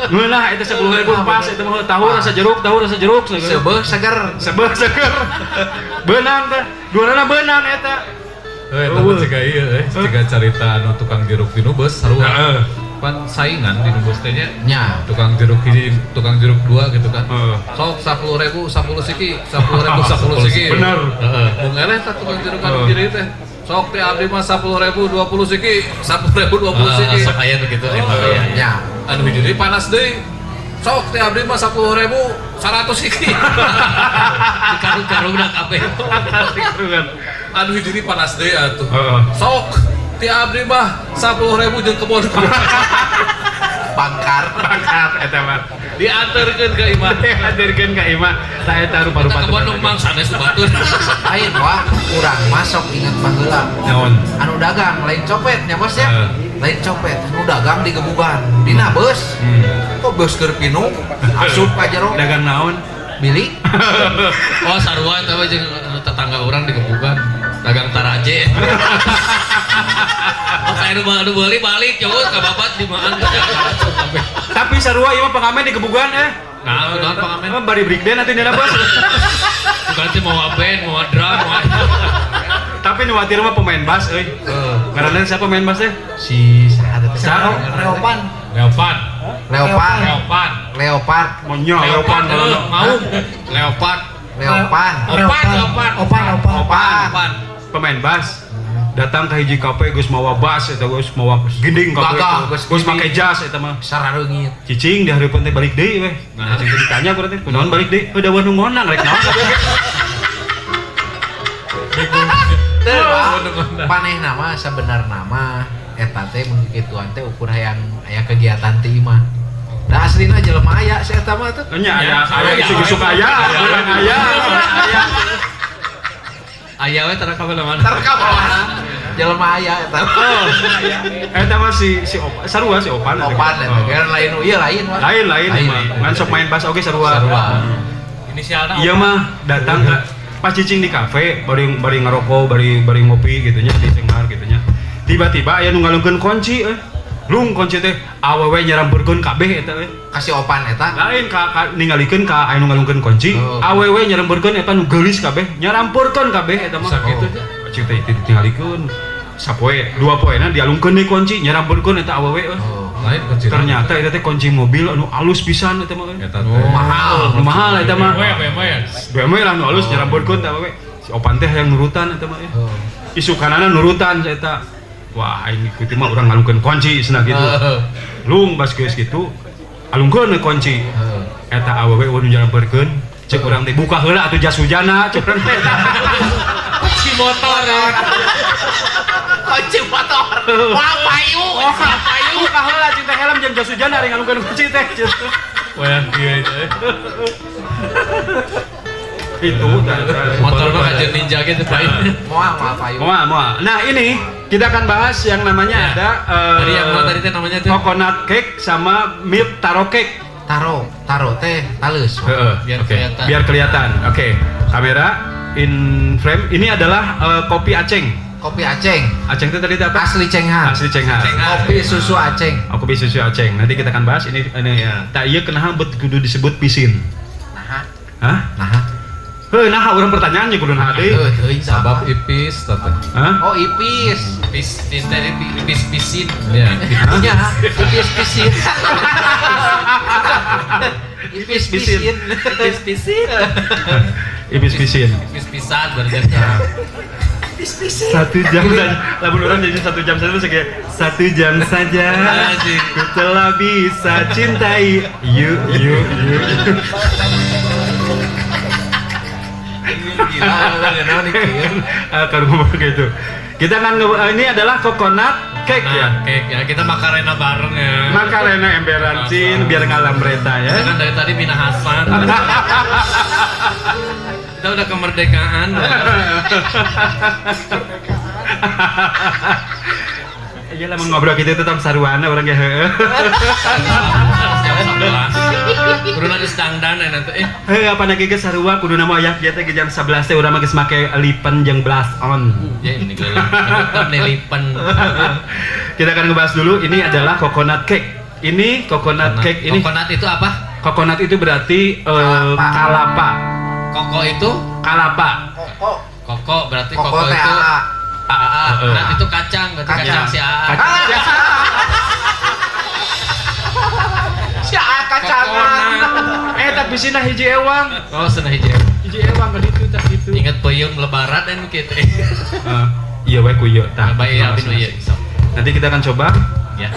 Ngeunah eta 10.000 pas eta mah tahu rasa jeruk, tahu rasa jeruk. Seubeuh seger. Seubeuh seger. Beunang teh, duanana beunang eta. Eta mah ciga ieu ciga carita anu tukang jeruk di nu beus sarua. Pan saingan di nu beus teh nya. Tukang jeruk hiji, tukang jeruk dua gitu kan. Sok 10.000, 10 siki, 10.000, 10 siki. Bener. Heeh. Mung eleh tah tukang jeruk anu hiji teh. Sok teh abdi mah 10.000, 20 siki, 10.000, 20 siki. Sok aya nu kitu eta ya. Nya. Anu hiji deui panas deui. Sok teh abdi mah 10.000, 100 siki. Karung-karungna kabeh. Anu hiji deui panas deui atuh. Sok ti abdi mah 10.000 jeung kebon. Bangkar, bangkar eta mah. Dianterkeun ka imah. Dianterkeun ka imah. Tah eta rupa-rupa kebon nu mang sanes batur. Lain wah, urang masuk ingat baheula. Naon? Anu dagang lain copet nya bos ya. Lain copet, anu dagang digebugan. Dina beus. Kok beus keur pinuh? Asup ka jero. Dagang naon? Bili. Oh sarua eta mah jeung tetangga urang digebugan. Dagang taraje. Oh saya nu beuli balik jauh ka babat dimaan. Tapi sarua ieu mah pengamen digebugan Nah, naon pengamen? Bari break dance atuh dina bos. Bukan teh mau band, mau drum, mau. Tapi nu watir mah pemain bass euy. Ngaranna siapa pemain bass teh? Si saha teh? Leopan. Leopan. Leopan. Leopan. Leopard. Monyo Leopan. Mau. Leopard. Leopan. Opan, Leopan. Opan, opan. Opan. Pemain bass datang ke hiji kafe geus mawa bass eta geus mawa ginding kafe geus make jas eta mah sarareungit cicing di hareupeun teh balik deui weh. Nah cicing ditanya ku teh kunaon balik deui udah nu ngonang rek naon kabeh. Teu panehna mah sabenerna mah eta teh mun kituan teh ukur hayang aya kegiatan ti imah. Da aslina jelema aya si eta mah tuh. Nya aya aya isuk-isuk aya, urang aya, aya. Aya we terekam mana? Terekam mana? Jelema aya eta. Eta mah si Opan, sarua si Opan. Opan eta kan lain ieu lain mah. Lain lain mah. Ngan sok main bass oge sarua. Sarua. Inisialna. Ieu mah datang ka pas cicing di kafe bari ngerokok, bari ngopi gitu nya di Cenghar gitu nya. Tiba-tiba aya nu ngalungkeun kunci euy. Lung kunci teh awewe nyarampeurkeun kabeh eta we. Kasih opan eta. Lain ka ningalikeun ka anu ngalungkeun kunci, awewe nyarampeurkeun eta nu geulis kabeh, nyarampeurkeun kabeh eta mah. Sakitu teh. Cik teh ditingalikeun. Sapoe, dua poena dialungkeun deui kunci, nyarampeurkeun eta awewe. Lain kunci. Ternyata eta teh kunci mobil anu alus pisan eta mah. Eta teh. Mahal. Nu mahal eta mah. BMW ya. BMW lah nu alus nyarampeurkeun eta awewe. Si opan teh yang nurutan eta mah. Isukanana nurutan eta. Wah, aing ngikuti mah urang ngalungkeun kunci cenah gitu. Lung bas geus kitu alungkeun we kunci. Eta awewe eueuh nu nyarampeurkeun, cek urang teh buka heula atuh jas hujana cek urang teh. Kunci motor. Kunci motor. Wah, payu. Oh, payu buka heula jeung teh helm jeung jas hujana ari ngalungkeun kunci teh. Wah, kieu teh. Itu motor mah kajian ninja gitu payu. Moal payu. Moal. Nah, ini kita akan bahas yang namanya ada tadi yang mana tadi teh namanya tuh coconut cake sama milk taro cake. Taro teh halus. Biar kelihatan. Biar kelihatan. Oke. Kamera in frame. Ini adalah kopi Aceng. Kopi Aceng. Aceng itu tadi apa? Asli Cenghar. Asli Cenghar. Kopi susu Aceng. Oh, kopi susu Aceng. Nanti kita akan bahas ini ya. Tak iya kenapa kudu disebut pisin. Nah. Hah? Nah. Heuh, nah urang pertanyaannya kudu nah deui. Sabab ipis teh. Hah? Oh, ipis. Ipis teh ipis pisin. Iya. Nya, ipis pisin. Ipis pisin. Ipis pisin. Ipis pisin. Ipis pisan berarti. Ipis pisin. 1 jam saja. Lamun urang jadi 1 jam saja terus kayak 1 jam saja. Ku telah bisa cintai you you you. Kalau ngomong gitu. Kita akan ini adalah coconut cake ya. Cake ya. Kita makarena bareng ya. Makarena emberan cin biar ngalam reta ya. Kita kan dari tadi Minahasan. Kita udah kemerdekaan. Iya lah ngobrol gitu tetap saruana orang ya heeh. Jam 11. Kudu geus dangdan nanti. Heuh apa lagi geus sarua kudu nama aya kieu teh jam 11 teh urang mah geus make lipen jeung blush on. Ya ini geuleuh. Tetep lipen. Kita akan ngebahas dulu ini adalah coconut cake. Ini coconut cake ini. Coconut itu apa? Coconut itu berarti kalapa. Koko itu kalapa. Koko. Koko berarti koko itu AA. Nah, itu kacang, berarti kacang si AA. Si AA kacangan. Tapi sina hiji ewang. Oh, sina hiji ewang. Hiji ewang kan itu tah gitu. Ingat peuyeum lebaran dan kitu. Iya wae ku ieu tah. Bae ya abdi ieu. Nanti kita akan coba. Ya.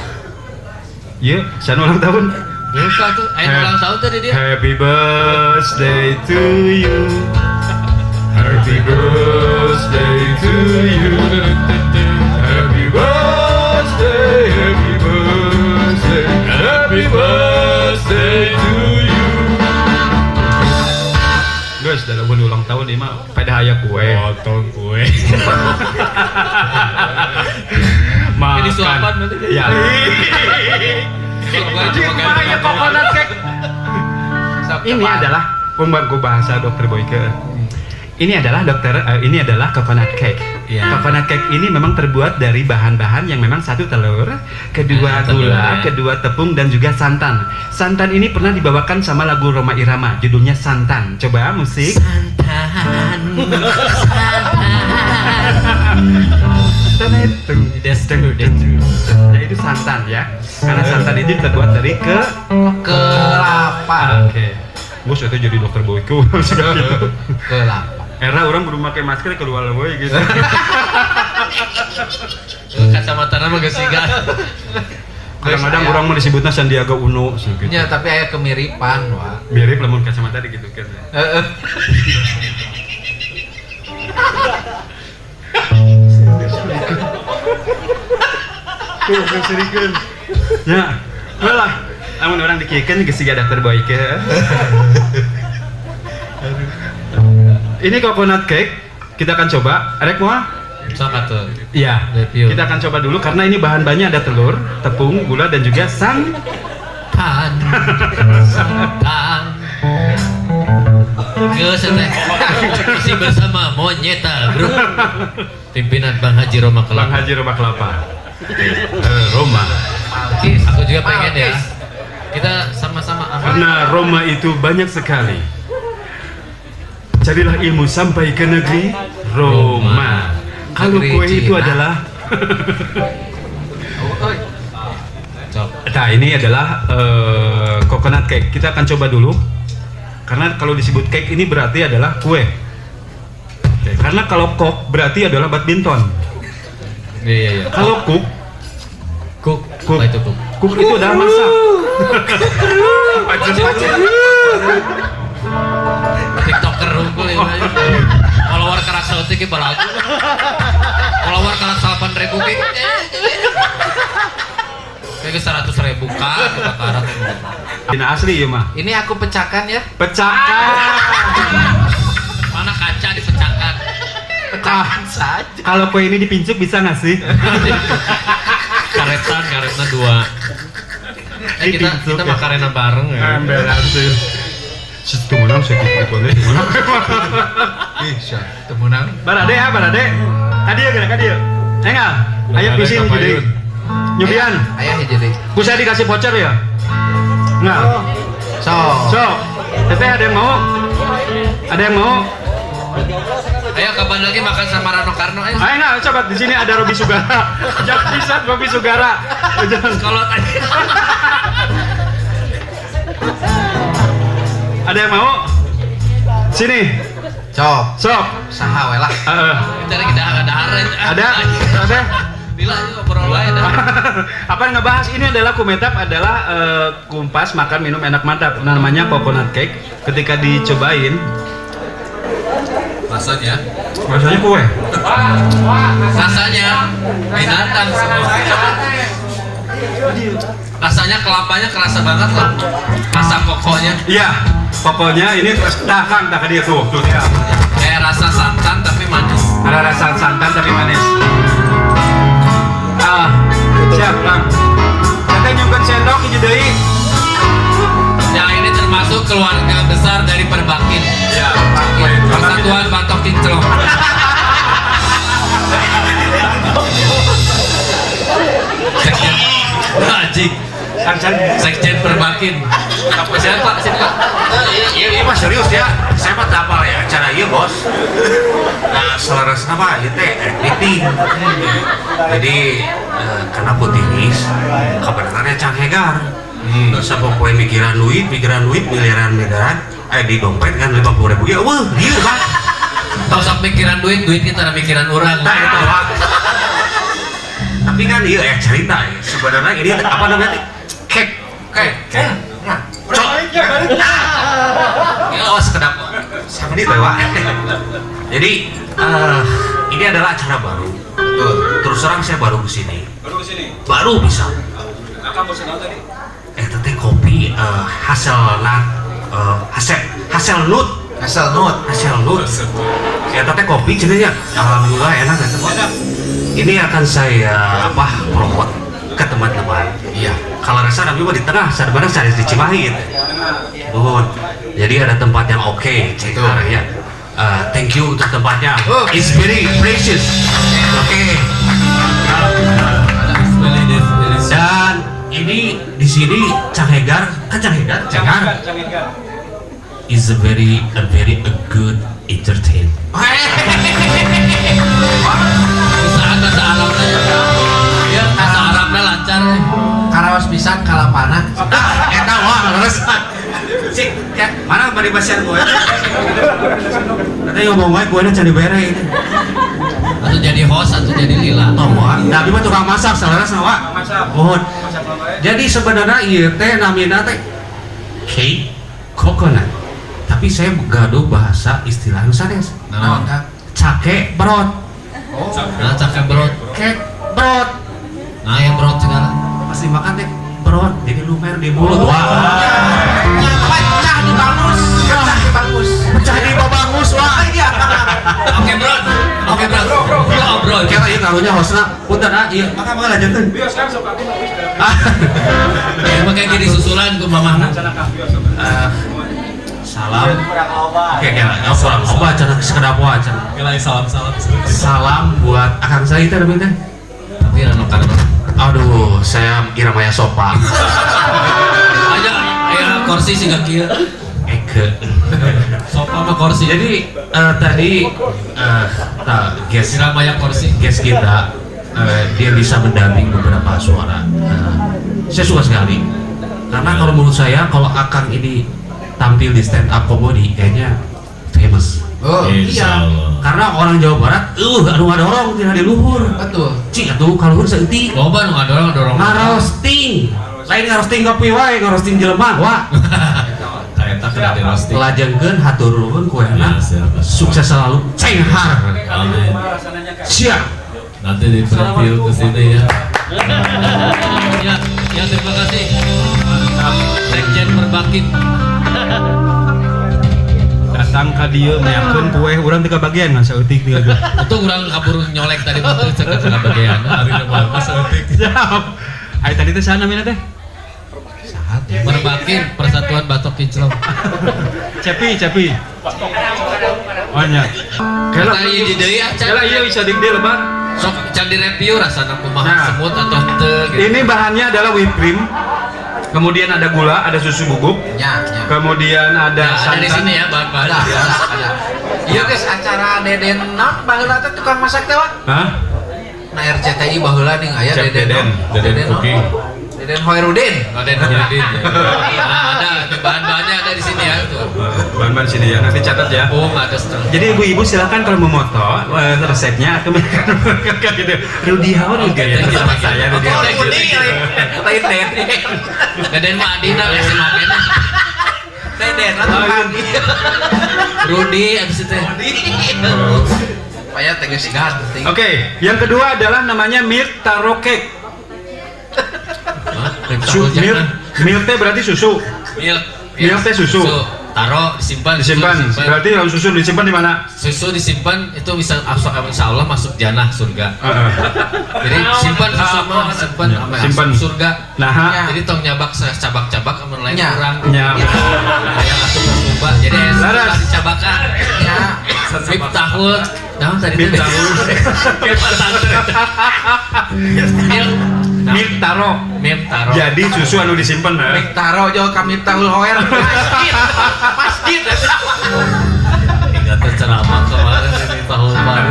Ieu, san ulang tahun. Buka tuh, ayo ulang tahun tadi dia. Happy birthday to you. Happy birthday to you. Happy birthday, happy birthday, happy birthday to you. Guys, dalam ulang tahun ini mah pada aya kue. Potong kue. Makan. Ini suapan berarti. Ya. Gimana coconut cake? Ini adalah pembantu bahasa Dokter Boyke. Ini adalah ini adalah coconut cake. Yeah. Coconut cake ini memang terbuat dari bahan-bahan yang memang satu telur, kedua gula, ya. Kedua tepung dan juga santan. Santan ini pernah dibawakan sama lagu Rhoma Irama, judulnya Santan. Coba musik. Santan. Santan. That's true, that's true. Nah, itu santan ya. Karena santan itu terbuat dari kelapa. Oke. Bos itu jadi dokter Boyko sudah gitu. Kelapa. Era orang belum pakai masker keluar boy gitu. Kacamata mah geus siga. Kadang-kadang orang mau disebutnya Sandiaga Uno gitu. Ya, tapi aya kemiripan, wah. Mirip lamun kacamata digitukeun. Heeh. Tuh, serikeun. Ya. Lah, lamun orang dikiekeun geus siga dokter Boyke. Ini coconut cake, kita akan coba. Arek moal? Sok atuh. Iya. Kita akan coba dulu karena ini bahan-bahannya ada telur, tepung, gula dan juga santan. Santan. Geus teh. Isi bersama Monyeta Group. Pimpinan Bang Haji Roma Kelapa. Bang Haji Roma Kelapa. Roma. Malkis. Aku juga pengen ya. Kita sama-sama aman. Karena Roma itu banyak sekali. Carilah ilmu sampai ke negeri Roma. Kalau kue itu adalah nah, ini adalah coconut cake. Kita akan coba dulu. Karena kalau disebut cake ini berarti adalah kue. Oke, karena kalau kok berarti adalah badminton. Iya. Kalau cook, apa itu cook? Cook itu adalah masak. TikToker unggul ya. Follower kerak sautik ki balagu. Follower kerak 8.000 ki. Kayak 100.000 kan kebakaran. Ini asli ya mah. Ini aku pecahkan ya. Pecahkan. Mana kaca dipecahkan? Pecahkan saja. Kalau kue ini dipincuk bisa nggak sih? Karetnya dua. Kita makarena bareng ya. Ambil hasil. Temenang saya gitu gitu temenang. Ih, temenang. Barade ya, barade. Kadieu geura kadieu. Engal, ayo pisin jadi. Nyubian. Ayah jadi. Ku saya dikasih voucher ya? Enggak. So. Teteh ada yang mau? Ada yang mau? Ayo kapan lagi makan sama Rano Karno ayo. Ayo enggak, coba di sini ada Robi Sugara. Jangan bisa Robi Sugara. Jangan kolot aja. Ada yang mau? Sini. Sok. Sok. Saha we lah. Kita lagi dahar. Ada? Ada? Bila ngobrol lain. Apa ngebahas ini adalah kumetap adalah kumpas makan minum enak mantap. Namanya coconut cake. Ketika dicobain rasanya kue. Rasanya binatang semua. Rasanya kelapanya kerasa banget lah. Rasa kokonya. Iya, pokoknya ini tak dia tuh. Ya. Kayak rasa santan tapi manis. Ada rasa santan tapi manis. Ah, siap, Kang. Teteh nyungkeun sendok hiji deui. Yang ini termasuk keluarga besar dari Perbakin. Ya, Persatuan Batok Kinclong. Sekjen anjing. Sekjen Perbakin. Siapa Pak? Sini Pak. Iya mah serius ya. Saya mah tak apal ya acara ieu, Bos. Nah, selaras apa ieu teh meeting. Jadi karena putinis kebenarannya Cang Hegar. Terus apa poe mikiran duit, miliaran di dompet kan 50.000 ya weuh, dieu Pak. Tong sok mikiran duit, duit kita mikiran urang. Nah, itu Pak. Tapi kan iya ya cerita ya. Sebenarnya ini apa namanya? Cake. Cake. Nah, cok. Oh, sekedap. Sama ini Pak. Jadi ini adalah acara baru. Betul. Terus terang saya baru kesini. Baru kesini. Baru bisa. Akang bosan tadi? Teteh kopi hazelnut hazelnut. Ya teteh kopi jadinya alhamdulillah enak ya. Ini akan saya promote ke teman-teman. Iya. Kalau rasa nabi mah di tengah, sabarang saya di Cimahi gitu. Mohon. Jadi ada tempat yang oke, cek ya. Thank you untuk tempatnya. It's very precious. Oke. Dan ini di sini Cang Hegar, kan Cang Hegar, Cang Hegar is a very a good entertain. Saat bahasa Arabnya ya, bahasa Arabnya lancar. Karaos pisan kalapana. Eta wah leres. Cik, ya, mana bari basian gue? Nanti ngomong wae gue can dibere ini. Atau jadi host atau jadi lila. Oh, wah. Tapi mah tukang masak saleresna wa. Masak. Mohon. Jadi sebenarnya ieu teh namina teh cake coconut. Tapi saya gaduh bahasa istilah nu sanes. Naon? Cake brot. Oh. Nah, cake brot. Cake brot. Nah, yang brot segala. Pasti makan teh brot, jadi lumer di mulut. Wah. Pecah di bangus. Pecah di bangus. Pecah di babangus wah. Oke, bro. Oke, bro. Yo, bro. Kira ieu karunya hostna. Punten ah, ieu. Maka lanjutkeun. Bios kan sok aku bagus. Ya, makanya gini susulan ku mamahna. Salam. Oke, kurang loba cenah sekedap wae cenah. Salam-salam. Salam buat akang saya itu namanya teh. Tapi Rano Karno. Aduh, saya Iramaya Sopa. Aja ya kursi sih gak kieu. Eke. Sopa sama kursi. Jadi tadi guest Iramaya kursi. Guest kita dia bisa mendamping beberapa suara. Saya suka sekali. Karena kalau menurut saya kalau Akang ini tampil di stand up comedy kayaknya famous. Oh, iya. Karena orang Jawa Barat, anu ngadorong tina di luhur. Betul. Cik atuh ka luhur saeutik. Loba nu ngadorong-dorong. Ngarosting. Lain ngarosting kopi wae, ngarosting jelema, wa. Eta kena di roasting. Lajengkeun hatur nuhun kuehna. Sukses selalu. Cenghar. Amin. Siap. Nanti di preview ke sini ya. Ya, ya terima kasih. Mantap. Sekjen Perbakin. Datang ka dieu meyakeun kue urang teu kabagian ngan saeutik tiga ge. Untung urang kaburu nyolek tadi waktu cek ka bagian. Hari lebaran saeutik. Siap. Ai tadi teh saha namina teh? Perbakin Persatuan Batok Kinclong. Cepi, Cepi. Oh nya. Kela ieu di deui acan. Kela ieu bisa di dieu lebar. Sok can direview rasana kumaha nah, semut atau teu gitu. Ini bahannya adalah whipped cream. Kemudian ada gula, ada susu bubuk. Ya, ya. Kemudian ada ya, santan. Ada di sini ya bahan-bahan. Ada. Iya guys, acara Deden naon baheula teh tukang masak teh, Wak? Hah? Nah RCTI baheula ning aya Deden. Deden cooking. Deden Hoirudin. Deden Hoirudin. Ya. Nah, ada bahan-bahannya ada di sini ya tuh. Bahan-bahan sini ya, nanti catat ya. Oh, ada setengah. Jadi ibu-ibu silakan kalau mau moto resepnya atau gitu. Rudi Haur juga ya sama saya Rudi Haur. Rudi lain Deden. Deden mah adina si makena. Deden atuh Adi. Rudi abis itu. Supaya tegas ganti. Oke, yang kedua adalah namanya milk taro cake. Milk teh berarti susu. Milk teh susu. Taro disimpan. Disimpan. Berarti kalau susu disimpan di mana? Susu disimpan itu bisa insya Allah masuk jannah surga. Jadi simpan susu mah simpan simpan surga. Nah, jadi tong nyabak cabak-cabak amun lain kurang. Nya. Aya asup surga. Jadi suka dicabakan. Ya. Miftahul. Naon tadi teh? Miftahul. Milk taro. Milk taro. Jadi susu anu disimpan. Milk taro jauh kami tahul hoer. Masjid. Masjid. Ingat ceramah kemarin ini tahul hoer.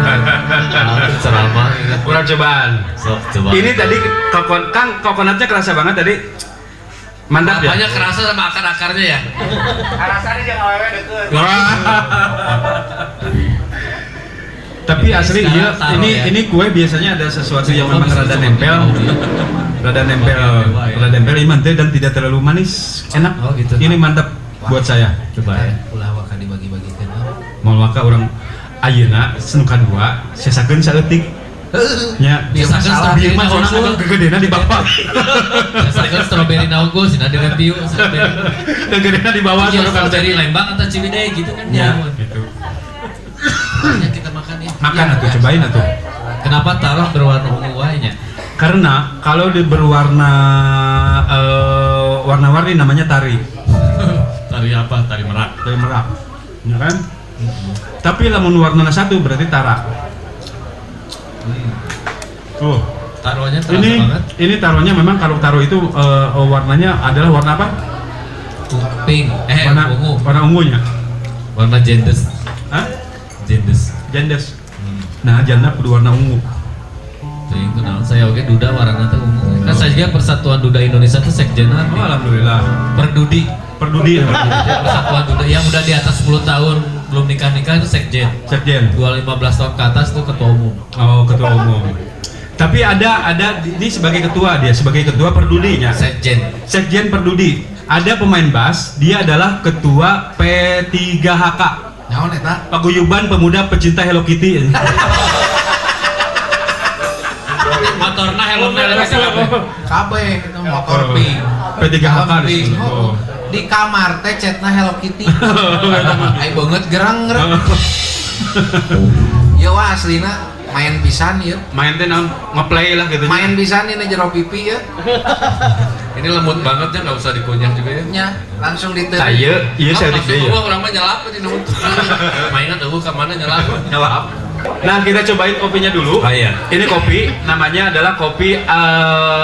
Ceramah. Kurang cobaan. Sok coba. Ini tadi Kang kokonatnya kerasa banget tadi. Mantap ya. Banyak kerasa sama akar-akarnya ya. Rasanya jangan awewe deket. Tapi asli iya, ini kue biasanya ada sesuatu yang memang rada nempel. Rada nempel iman teh dan tidak terlalu manis, enak. Oh gitu. Ini mantap buat saya. Coba ya. Ulah waka dibagi-bagikeun. Moal waka urang ayeuna nu kadua sesakeun saeutik. Nya, sesakeun strawberry naon gegedena di bapak. Sesakeun strawberry naon sina di review strawberry. Gegedena di bawah strawberry Lembang atau Ciwidey gitu kan ya. Gitu. Kita makan ya. Makan atuh, cobain atuh. Kenapa taruh berwarna ungu wae nya? Karena kalau di berwarna warna-warni namanya tari. Tari apa? Tari merak. Tari merak. Ya kan? Tapi lamun warnanya satu berarti tara. Tuh. Taruhnya terasa banget. Ini taruhnya memang kalau taruh itu warnanya adalah warna apa? Pink. Warna ungu. Warna ungunya. Warna jendes. Hah? Jendes. Jendes. Nah, janda kudu warna ungu. Teuing kunaon saya oge duda warna teh ungu. Kan saya juga Persatuan Duda Indonesia teh sekjenan. Oh, alhamdulillah. Perdudi. Perdudi Persatuan Duda yang udah di atas 10 tahun belum nikah-nikah itu sekjen. Sekjen. 15 tahun ke atas itu ketua umum. Oh, ketua umum. Tapi ada ini sebagai ketua dia, sebagai ketua perdudinya. Sekjen. Sekjen Perdudi. Ada pemain bass, dia adalah ketua P3HK. Naon eta? Paguyuban Pemuda Pecinta Hello Kitty. Motorna helmna kabeh itu motor pink. P3HK pink. Di kamar teh chatna Hello Kitty. Ai beungeut gerang-gerang. Ieu wah aslina Main pisan ya. Main teh naon ngeplay lah gitu. Main pisan ini jero pipi ya. Ini lembut banget ya, nggak usah dikunyah juga ya. Nya, langsung diteun. Saya, iya saya Langsung dik eueuh urang mah nyelap di nu. Mainan eueuh ka mana nyelap. Nyelap. Nah, kita cobain kopinya dulu. Oh, iya. Ini kopi namanya adalah kopi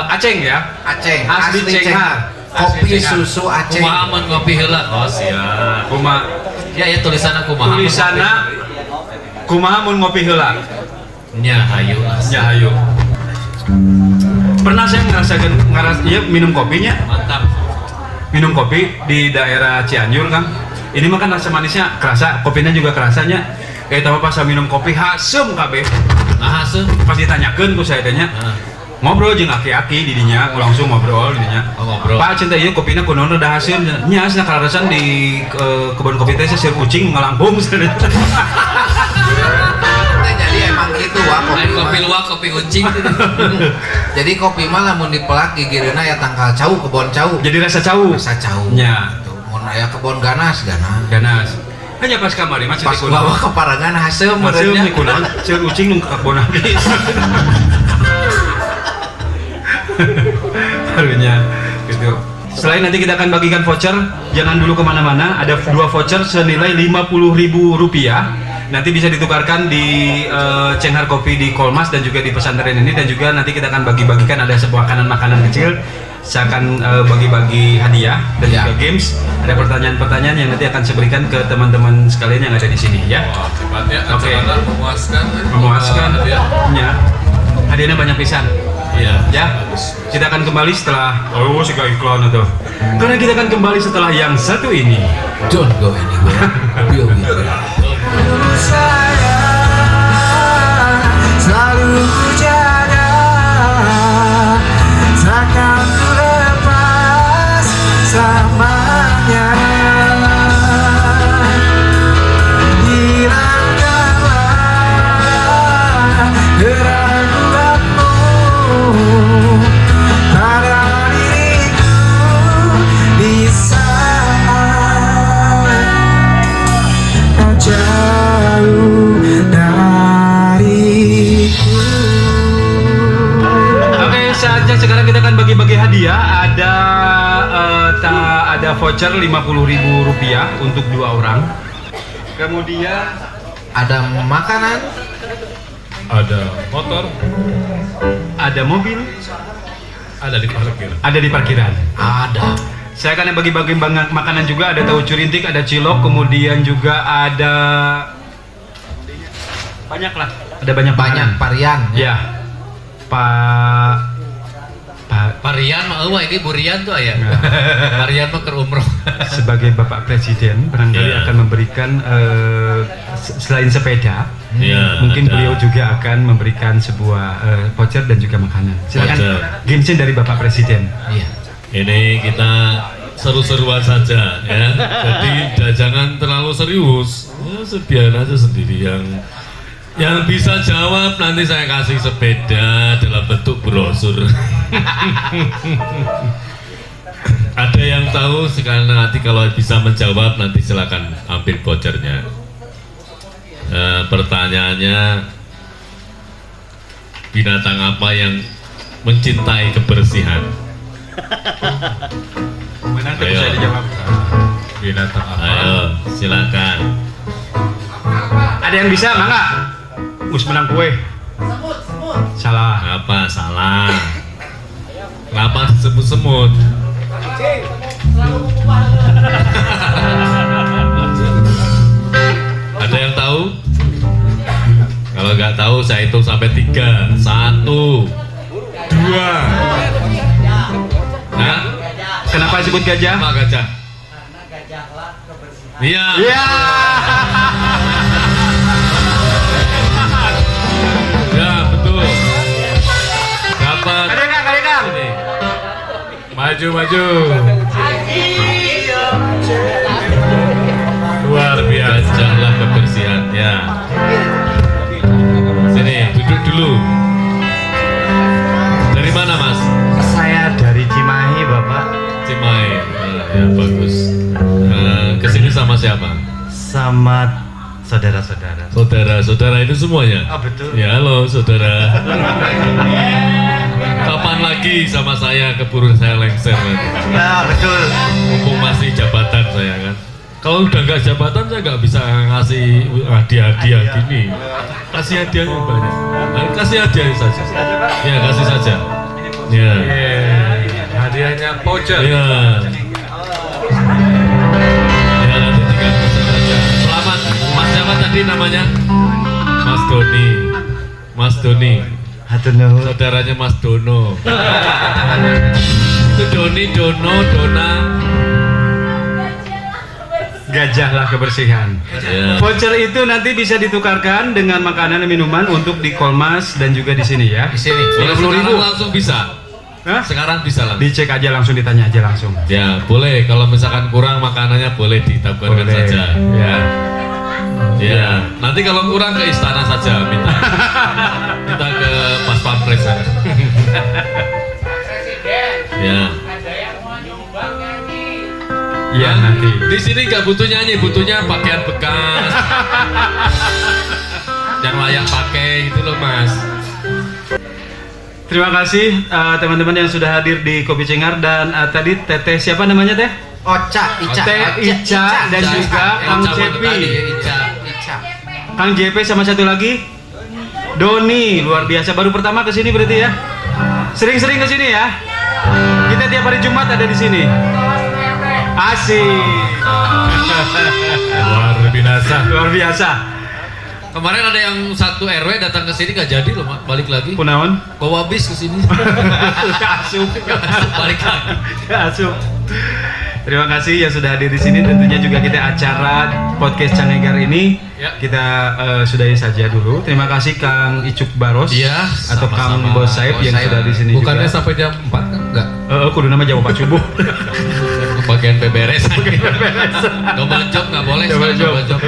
Aceng ya. Aceng, asli Cenghar. Kopi susu Aceng. Kumaha mun ngopi heula? Oh, siap. Kumaha? Ya ya tulisanna kumaha. Tulisanna kumaha mun ngopi heula? Nya hayu. Nya hayu. Pernah saya ngerasakan iya, minum kopinya. Mantap. Minum kopi di daerah Cianjur, Kang. Ini mah kan rasa manisnya kerasa, kopinya juga kerasanya. Tapi pas minum kopi hasem kabeh. Nah, hasem pas ditanyakeun ku saya tanya. Ngobrol jeung aki-aki di dinya, langsung ngobrol di dinya. Oh, ngobrol. Pak, cinta ieu kopina kunaon rada haseum? Nya cenah karasan di kebun kopi teh seueur kucing ngalangkung. Jadi emang gitu wah kopi. Lain kopi luwak, kopi kucing. Jadi kopi mah lamun dipelak gigireuna ya tangkal cau, kebon cau. Jadi rasa cau. Rasa cau. Nya. Tuh, mun aya kebon ganas, ganas. Ganas. Hanya pas kamari mah pas bawa ke parangan haseum meureun nya. Kunaon seueur ucing nu ka kebon habis. Harunya gitu. Selain nanti kita akan bagikan voucher, jangan dulu kemana-mana. Ada 2 voucher senilai Rp50.000. Nanti bisa ditukarkan di Cenghar Kopi di Kolmas dan juga di pesantren ini, dan juga nanti kita akan bagi-bagikan ada sebuah makanan-makanan kecil. Saya akan bagi-bagi hadiah dan juga games. Ada pertanyaan-pertanyaan yang nanti akan saya berikan ke teman-teman sekalian yang ada di sini ya. Wah, hebat ya. Oke. Memuaskan. Memuaskan. Ya. Hadiahnya banyak pisan. Iya. Ya. Kita akan kembali setelah oh, si iklan itu. Karena kita akan kembali setelah yang satu ini. Don't go anywhere. We'll be back. Selalu jaga, takkan ku lepas selamanya. Hilangkanlah keraguanmu pada diriku di saat kau jauh dariku. Oke, saatnya sekarang kita akan bagi-bagi hadiah. Ada ada voucher Rp50.000 untuk 2 orang. Kemudian ada makanan, ada motor, ada mobil, ada di parkiran. Ada di parkiran. Ada. Saya akan bagi-bagi makanan juga, ada tahu curintik, ada cilok, kemudian juga ada banyak lah. Ada banyak banyak varian. Ya. Varian mah eueuh ini burian tuh aya. Nah. Varian mah keur umroh. Sebagai Bapak Presiden barangkali akan memberikan selain sepeda, mungkin beliau juga akan memberikan sebuah voucher dan juga makanan. Silakan gamesen dari Bapak Presiden. Iya. Ini kita seru-seruan saja ya. Jadi jangan terlalu serius. Ya, biar aja sendiri yang bisa jawab nanti saya kasih sepeda dalam bentuk brosur. Ada yang tahu sekarang, nanti kalau bisa menjawab nanti silakan ambil vouchernya. Pertanyaannya, binatang apa yang mencintai kebersihan? Nanti bisa dijawab. Binatang apa? Ayo, silakan. Ada yang bisa, mangga? Us menang kue. Semut, semut. Salah. Apa salah? Kenapa disebut semut? Ada yang tahu? Kalau nggak tahu saya hitung sampai 3. 1, 2. Nah, kenapa disebut gajah? Kenapa gajah? Karena gajahlah kebersihan. Iya. Iya. Ya, betul. Dapat. Ada nggak? Ada nggak? Maju, maju. Luar biasa. Gajahlah kebersihan. Ya. Sini, duduk dulu. Dari mana, Mas? Saya dari Cimahi, Bapak. Cimahi. Ya, bagus. Kesini sama siapa? Sama Saudara-saudara. Saudara-saudara itu semuanya. Oh, betul. Ya halo saudara. Kapan lagi sama saya keburu saya lengser nanti. Nah, betul. Mumpung masih jabatan saya kan. Kalau udah nggak jabatan saya nggak bisa ngasih hadiah-hadiah gini. Kasih hadiahnya banyak. Nah, kasih hadiahnya saja. Ya kasih saja. Ya. Hadiahnya voucher. Ya. Ya nanti tinggal pesan saja. Selamat. Mas siapa tadi namanya? Mas Doni. Mas Doni. Hatur nuhun. Saudaranya Mas Dono. Itu Doni, Dono, Dona. Gajahlah kebersihan. Ya. Voucher itu nanti bisa ditukarkan dengan makanan dan minuman untuk di Kolmas dan juga di sini ya. Di sini. Boleh 30.000. sekarang langsung bisa. Hah? Sekarang bisa langsung. Dicek aja langsung, ditanya aja langsung. Ya boleh, kalau misalkan kurang makanannya boleh ditawarkan Boleh. saja. Ya. Ya, nanti kalau kurang ke istana saja minta. Minta ke Mas Pampres sana. Ya. Iya nanti. Di sini nggak butuh nyanyi, butuhnya pakaian bekas. Yang layak pakai gitu loh Mas. Terima kasih teman-teman yang sudah hadir di Kopi Cengar dan tadi Teteh siapa namanya Teh? Oca, Ica, Teh Ica dan juga Kang Ica Cepi. tadi, Ica. Ica. Kang JP sama satu lagi Doni, luar biasa, baru pertama ke sini berarti ya. Sering-sering ke sini ya. Kita tiap hari Jumat ada di sini. Asik. Luar biasa. Luar biasa. Kemarin ada yang satu RW datang ke sini nggak jadi loh, Mak. Balik lagi. Kunaon? Bawa bis ke sini. Asup. Balik lagi. Asup. Terima kasih yang sudah hadir di sini. Tentunya juga kita acara podcast Cangehgar ini Ya. kita sudahi saja dulu. Terima kasih Kang Icuk Baros Iya, atau Kang sama-sama. Bos Saib yang Bos Saib. sudah di sini Bukannya juga. sampai jam 4 kan? Enggak. Kudu nama jawab Pak Subuh. Bagian beberes. Double job nggak boleh. Double sekarang job. double job.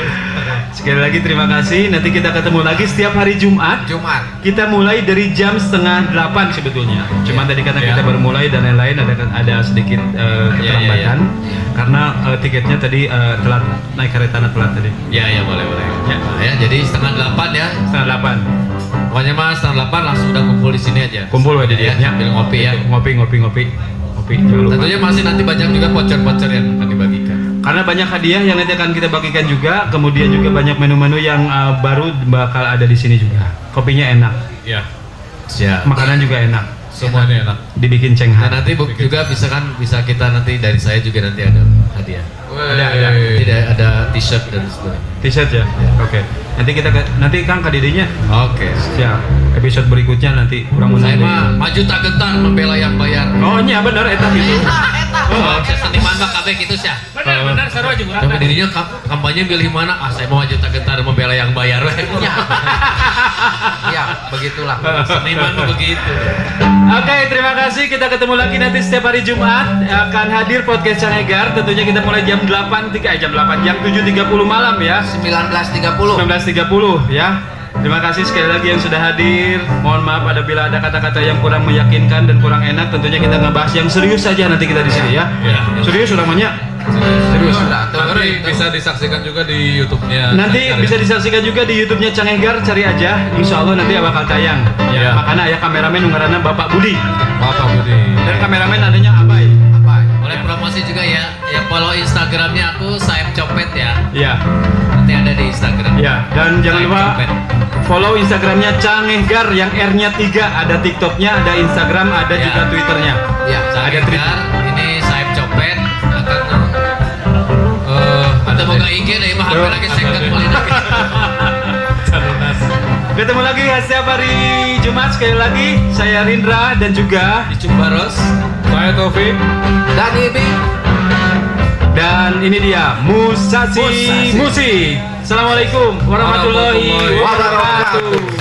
Sekali lagi terima kasih. Nanti kita ketemu lagi setiap hari Jumat. Jumat. Kita mulai dari jam 7:30 sebetulnya. Cuman tadi karena Ya. kita baru mulai dan lain-lain ada sedikit keterlambatan Ya, karena tiketnya tadi telat, naik kereta telat tadi. Ya, ya boleh boleh. Ya. Nah, ya, jadi 7:30 ya. 7:30. Pokoknya mas 7:30 langsung udah kumpul di sini aja. Kumpul wae di ya, dia. sambil ngopi ya. Ngopi ngopi ngopi. Ngopi jangan lupa. Tentunya masih nanti banyak juga voucher-voucher yang akan dibagikan. Karena banyak hadiah yang nanti akan kita bagikan juga, kemudian juga banyak menu-menu yang baru bakal ada di sini juga. Kopinya enak, Ya, Siap. makanan juga enak, semuanya enak. dibikin Nah, cenghan. nanti juga bisa kan bisa kita nanti dari saya juga nanti ada hadiah. Ada. Tidak ada t-shirt dan sebagainya. T-shirt ya? Oke. Nanti kita nanti Kang KDD-nya. Oke. Siap. Episode berikutnya nanti kurang Saya mah maju tak gentar membela yang bayar. Oh iya benar eta gitu. Oh, saya seniman mah kabeh gitu sih. Benar, benar, sarua jeung urang. Tapi dirinya kampanye pilih mana? Ah, saya mau maju tak gentar membela yang bayar. Ya. Ya, begitulah. Seniman mah begitu. Oke, terima kasih. Kita ketemu lagi nanti setiap hari Jumat akan hadir podcast Cangehgar. Tentunya kita mulai jam 8 jam 7.30 malam ya. 19.30. 19.30 ya. Terima kasih sekali lagi yang sudah hadir. Mohon maaf apabila ada kata-kata yang kurang meyakinkan dan kurang enak. Tentunya kita ngebahas yang serius saja nanti kita di sini ya. Ya. Serius namanya. Serius. Nanti bisa disaksikan juga di YouTube-nya. Nanti Cangehgar bisa ya. disaksikan juga di YouTube-nya Cangehgar, cari aja. Insya Allah nanti bakal tayang. Ya, Ya. makanya ya kameramen ngaranna Bapak Budi. Bapak Budi. Dan kameramen adanya Abai. Apa? Boleh promosi juga ya. Ya follow Instagramnya aku Saeb Copet ya. Iya. Nanti ada di Instagram. Ya, dan jangan Saeb lupa Copet. follow Instagramnya Cangehgar yang R-nya 3, ada TikToknya, ada Instagram, ada Ya. juga Twitternya. Ya. Ada Cangehgar, ini Saeb Copet akan Ada atau boga IG deh mah hampir lagi second boleh lagi. Calunas. Ketemu lagi setiap hari Jumat sekali lagi saya Rindra dan juga Icuk Baros. Saya Taufik. Dan Ibi. dan ini dia Musasi, Musasi. Musik. Assalamualaikum warahmatullahi Warahmatullahi wabarakatuh.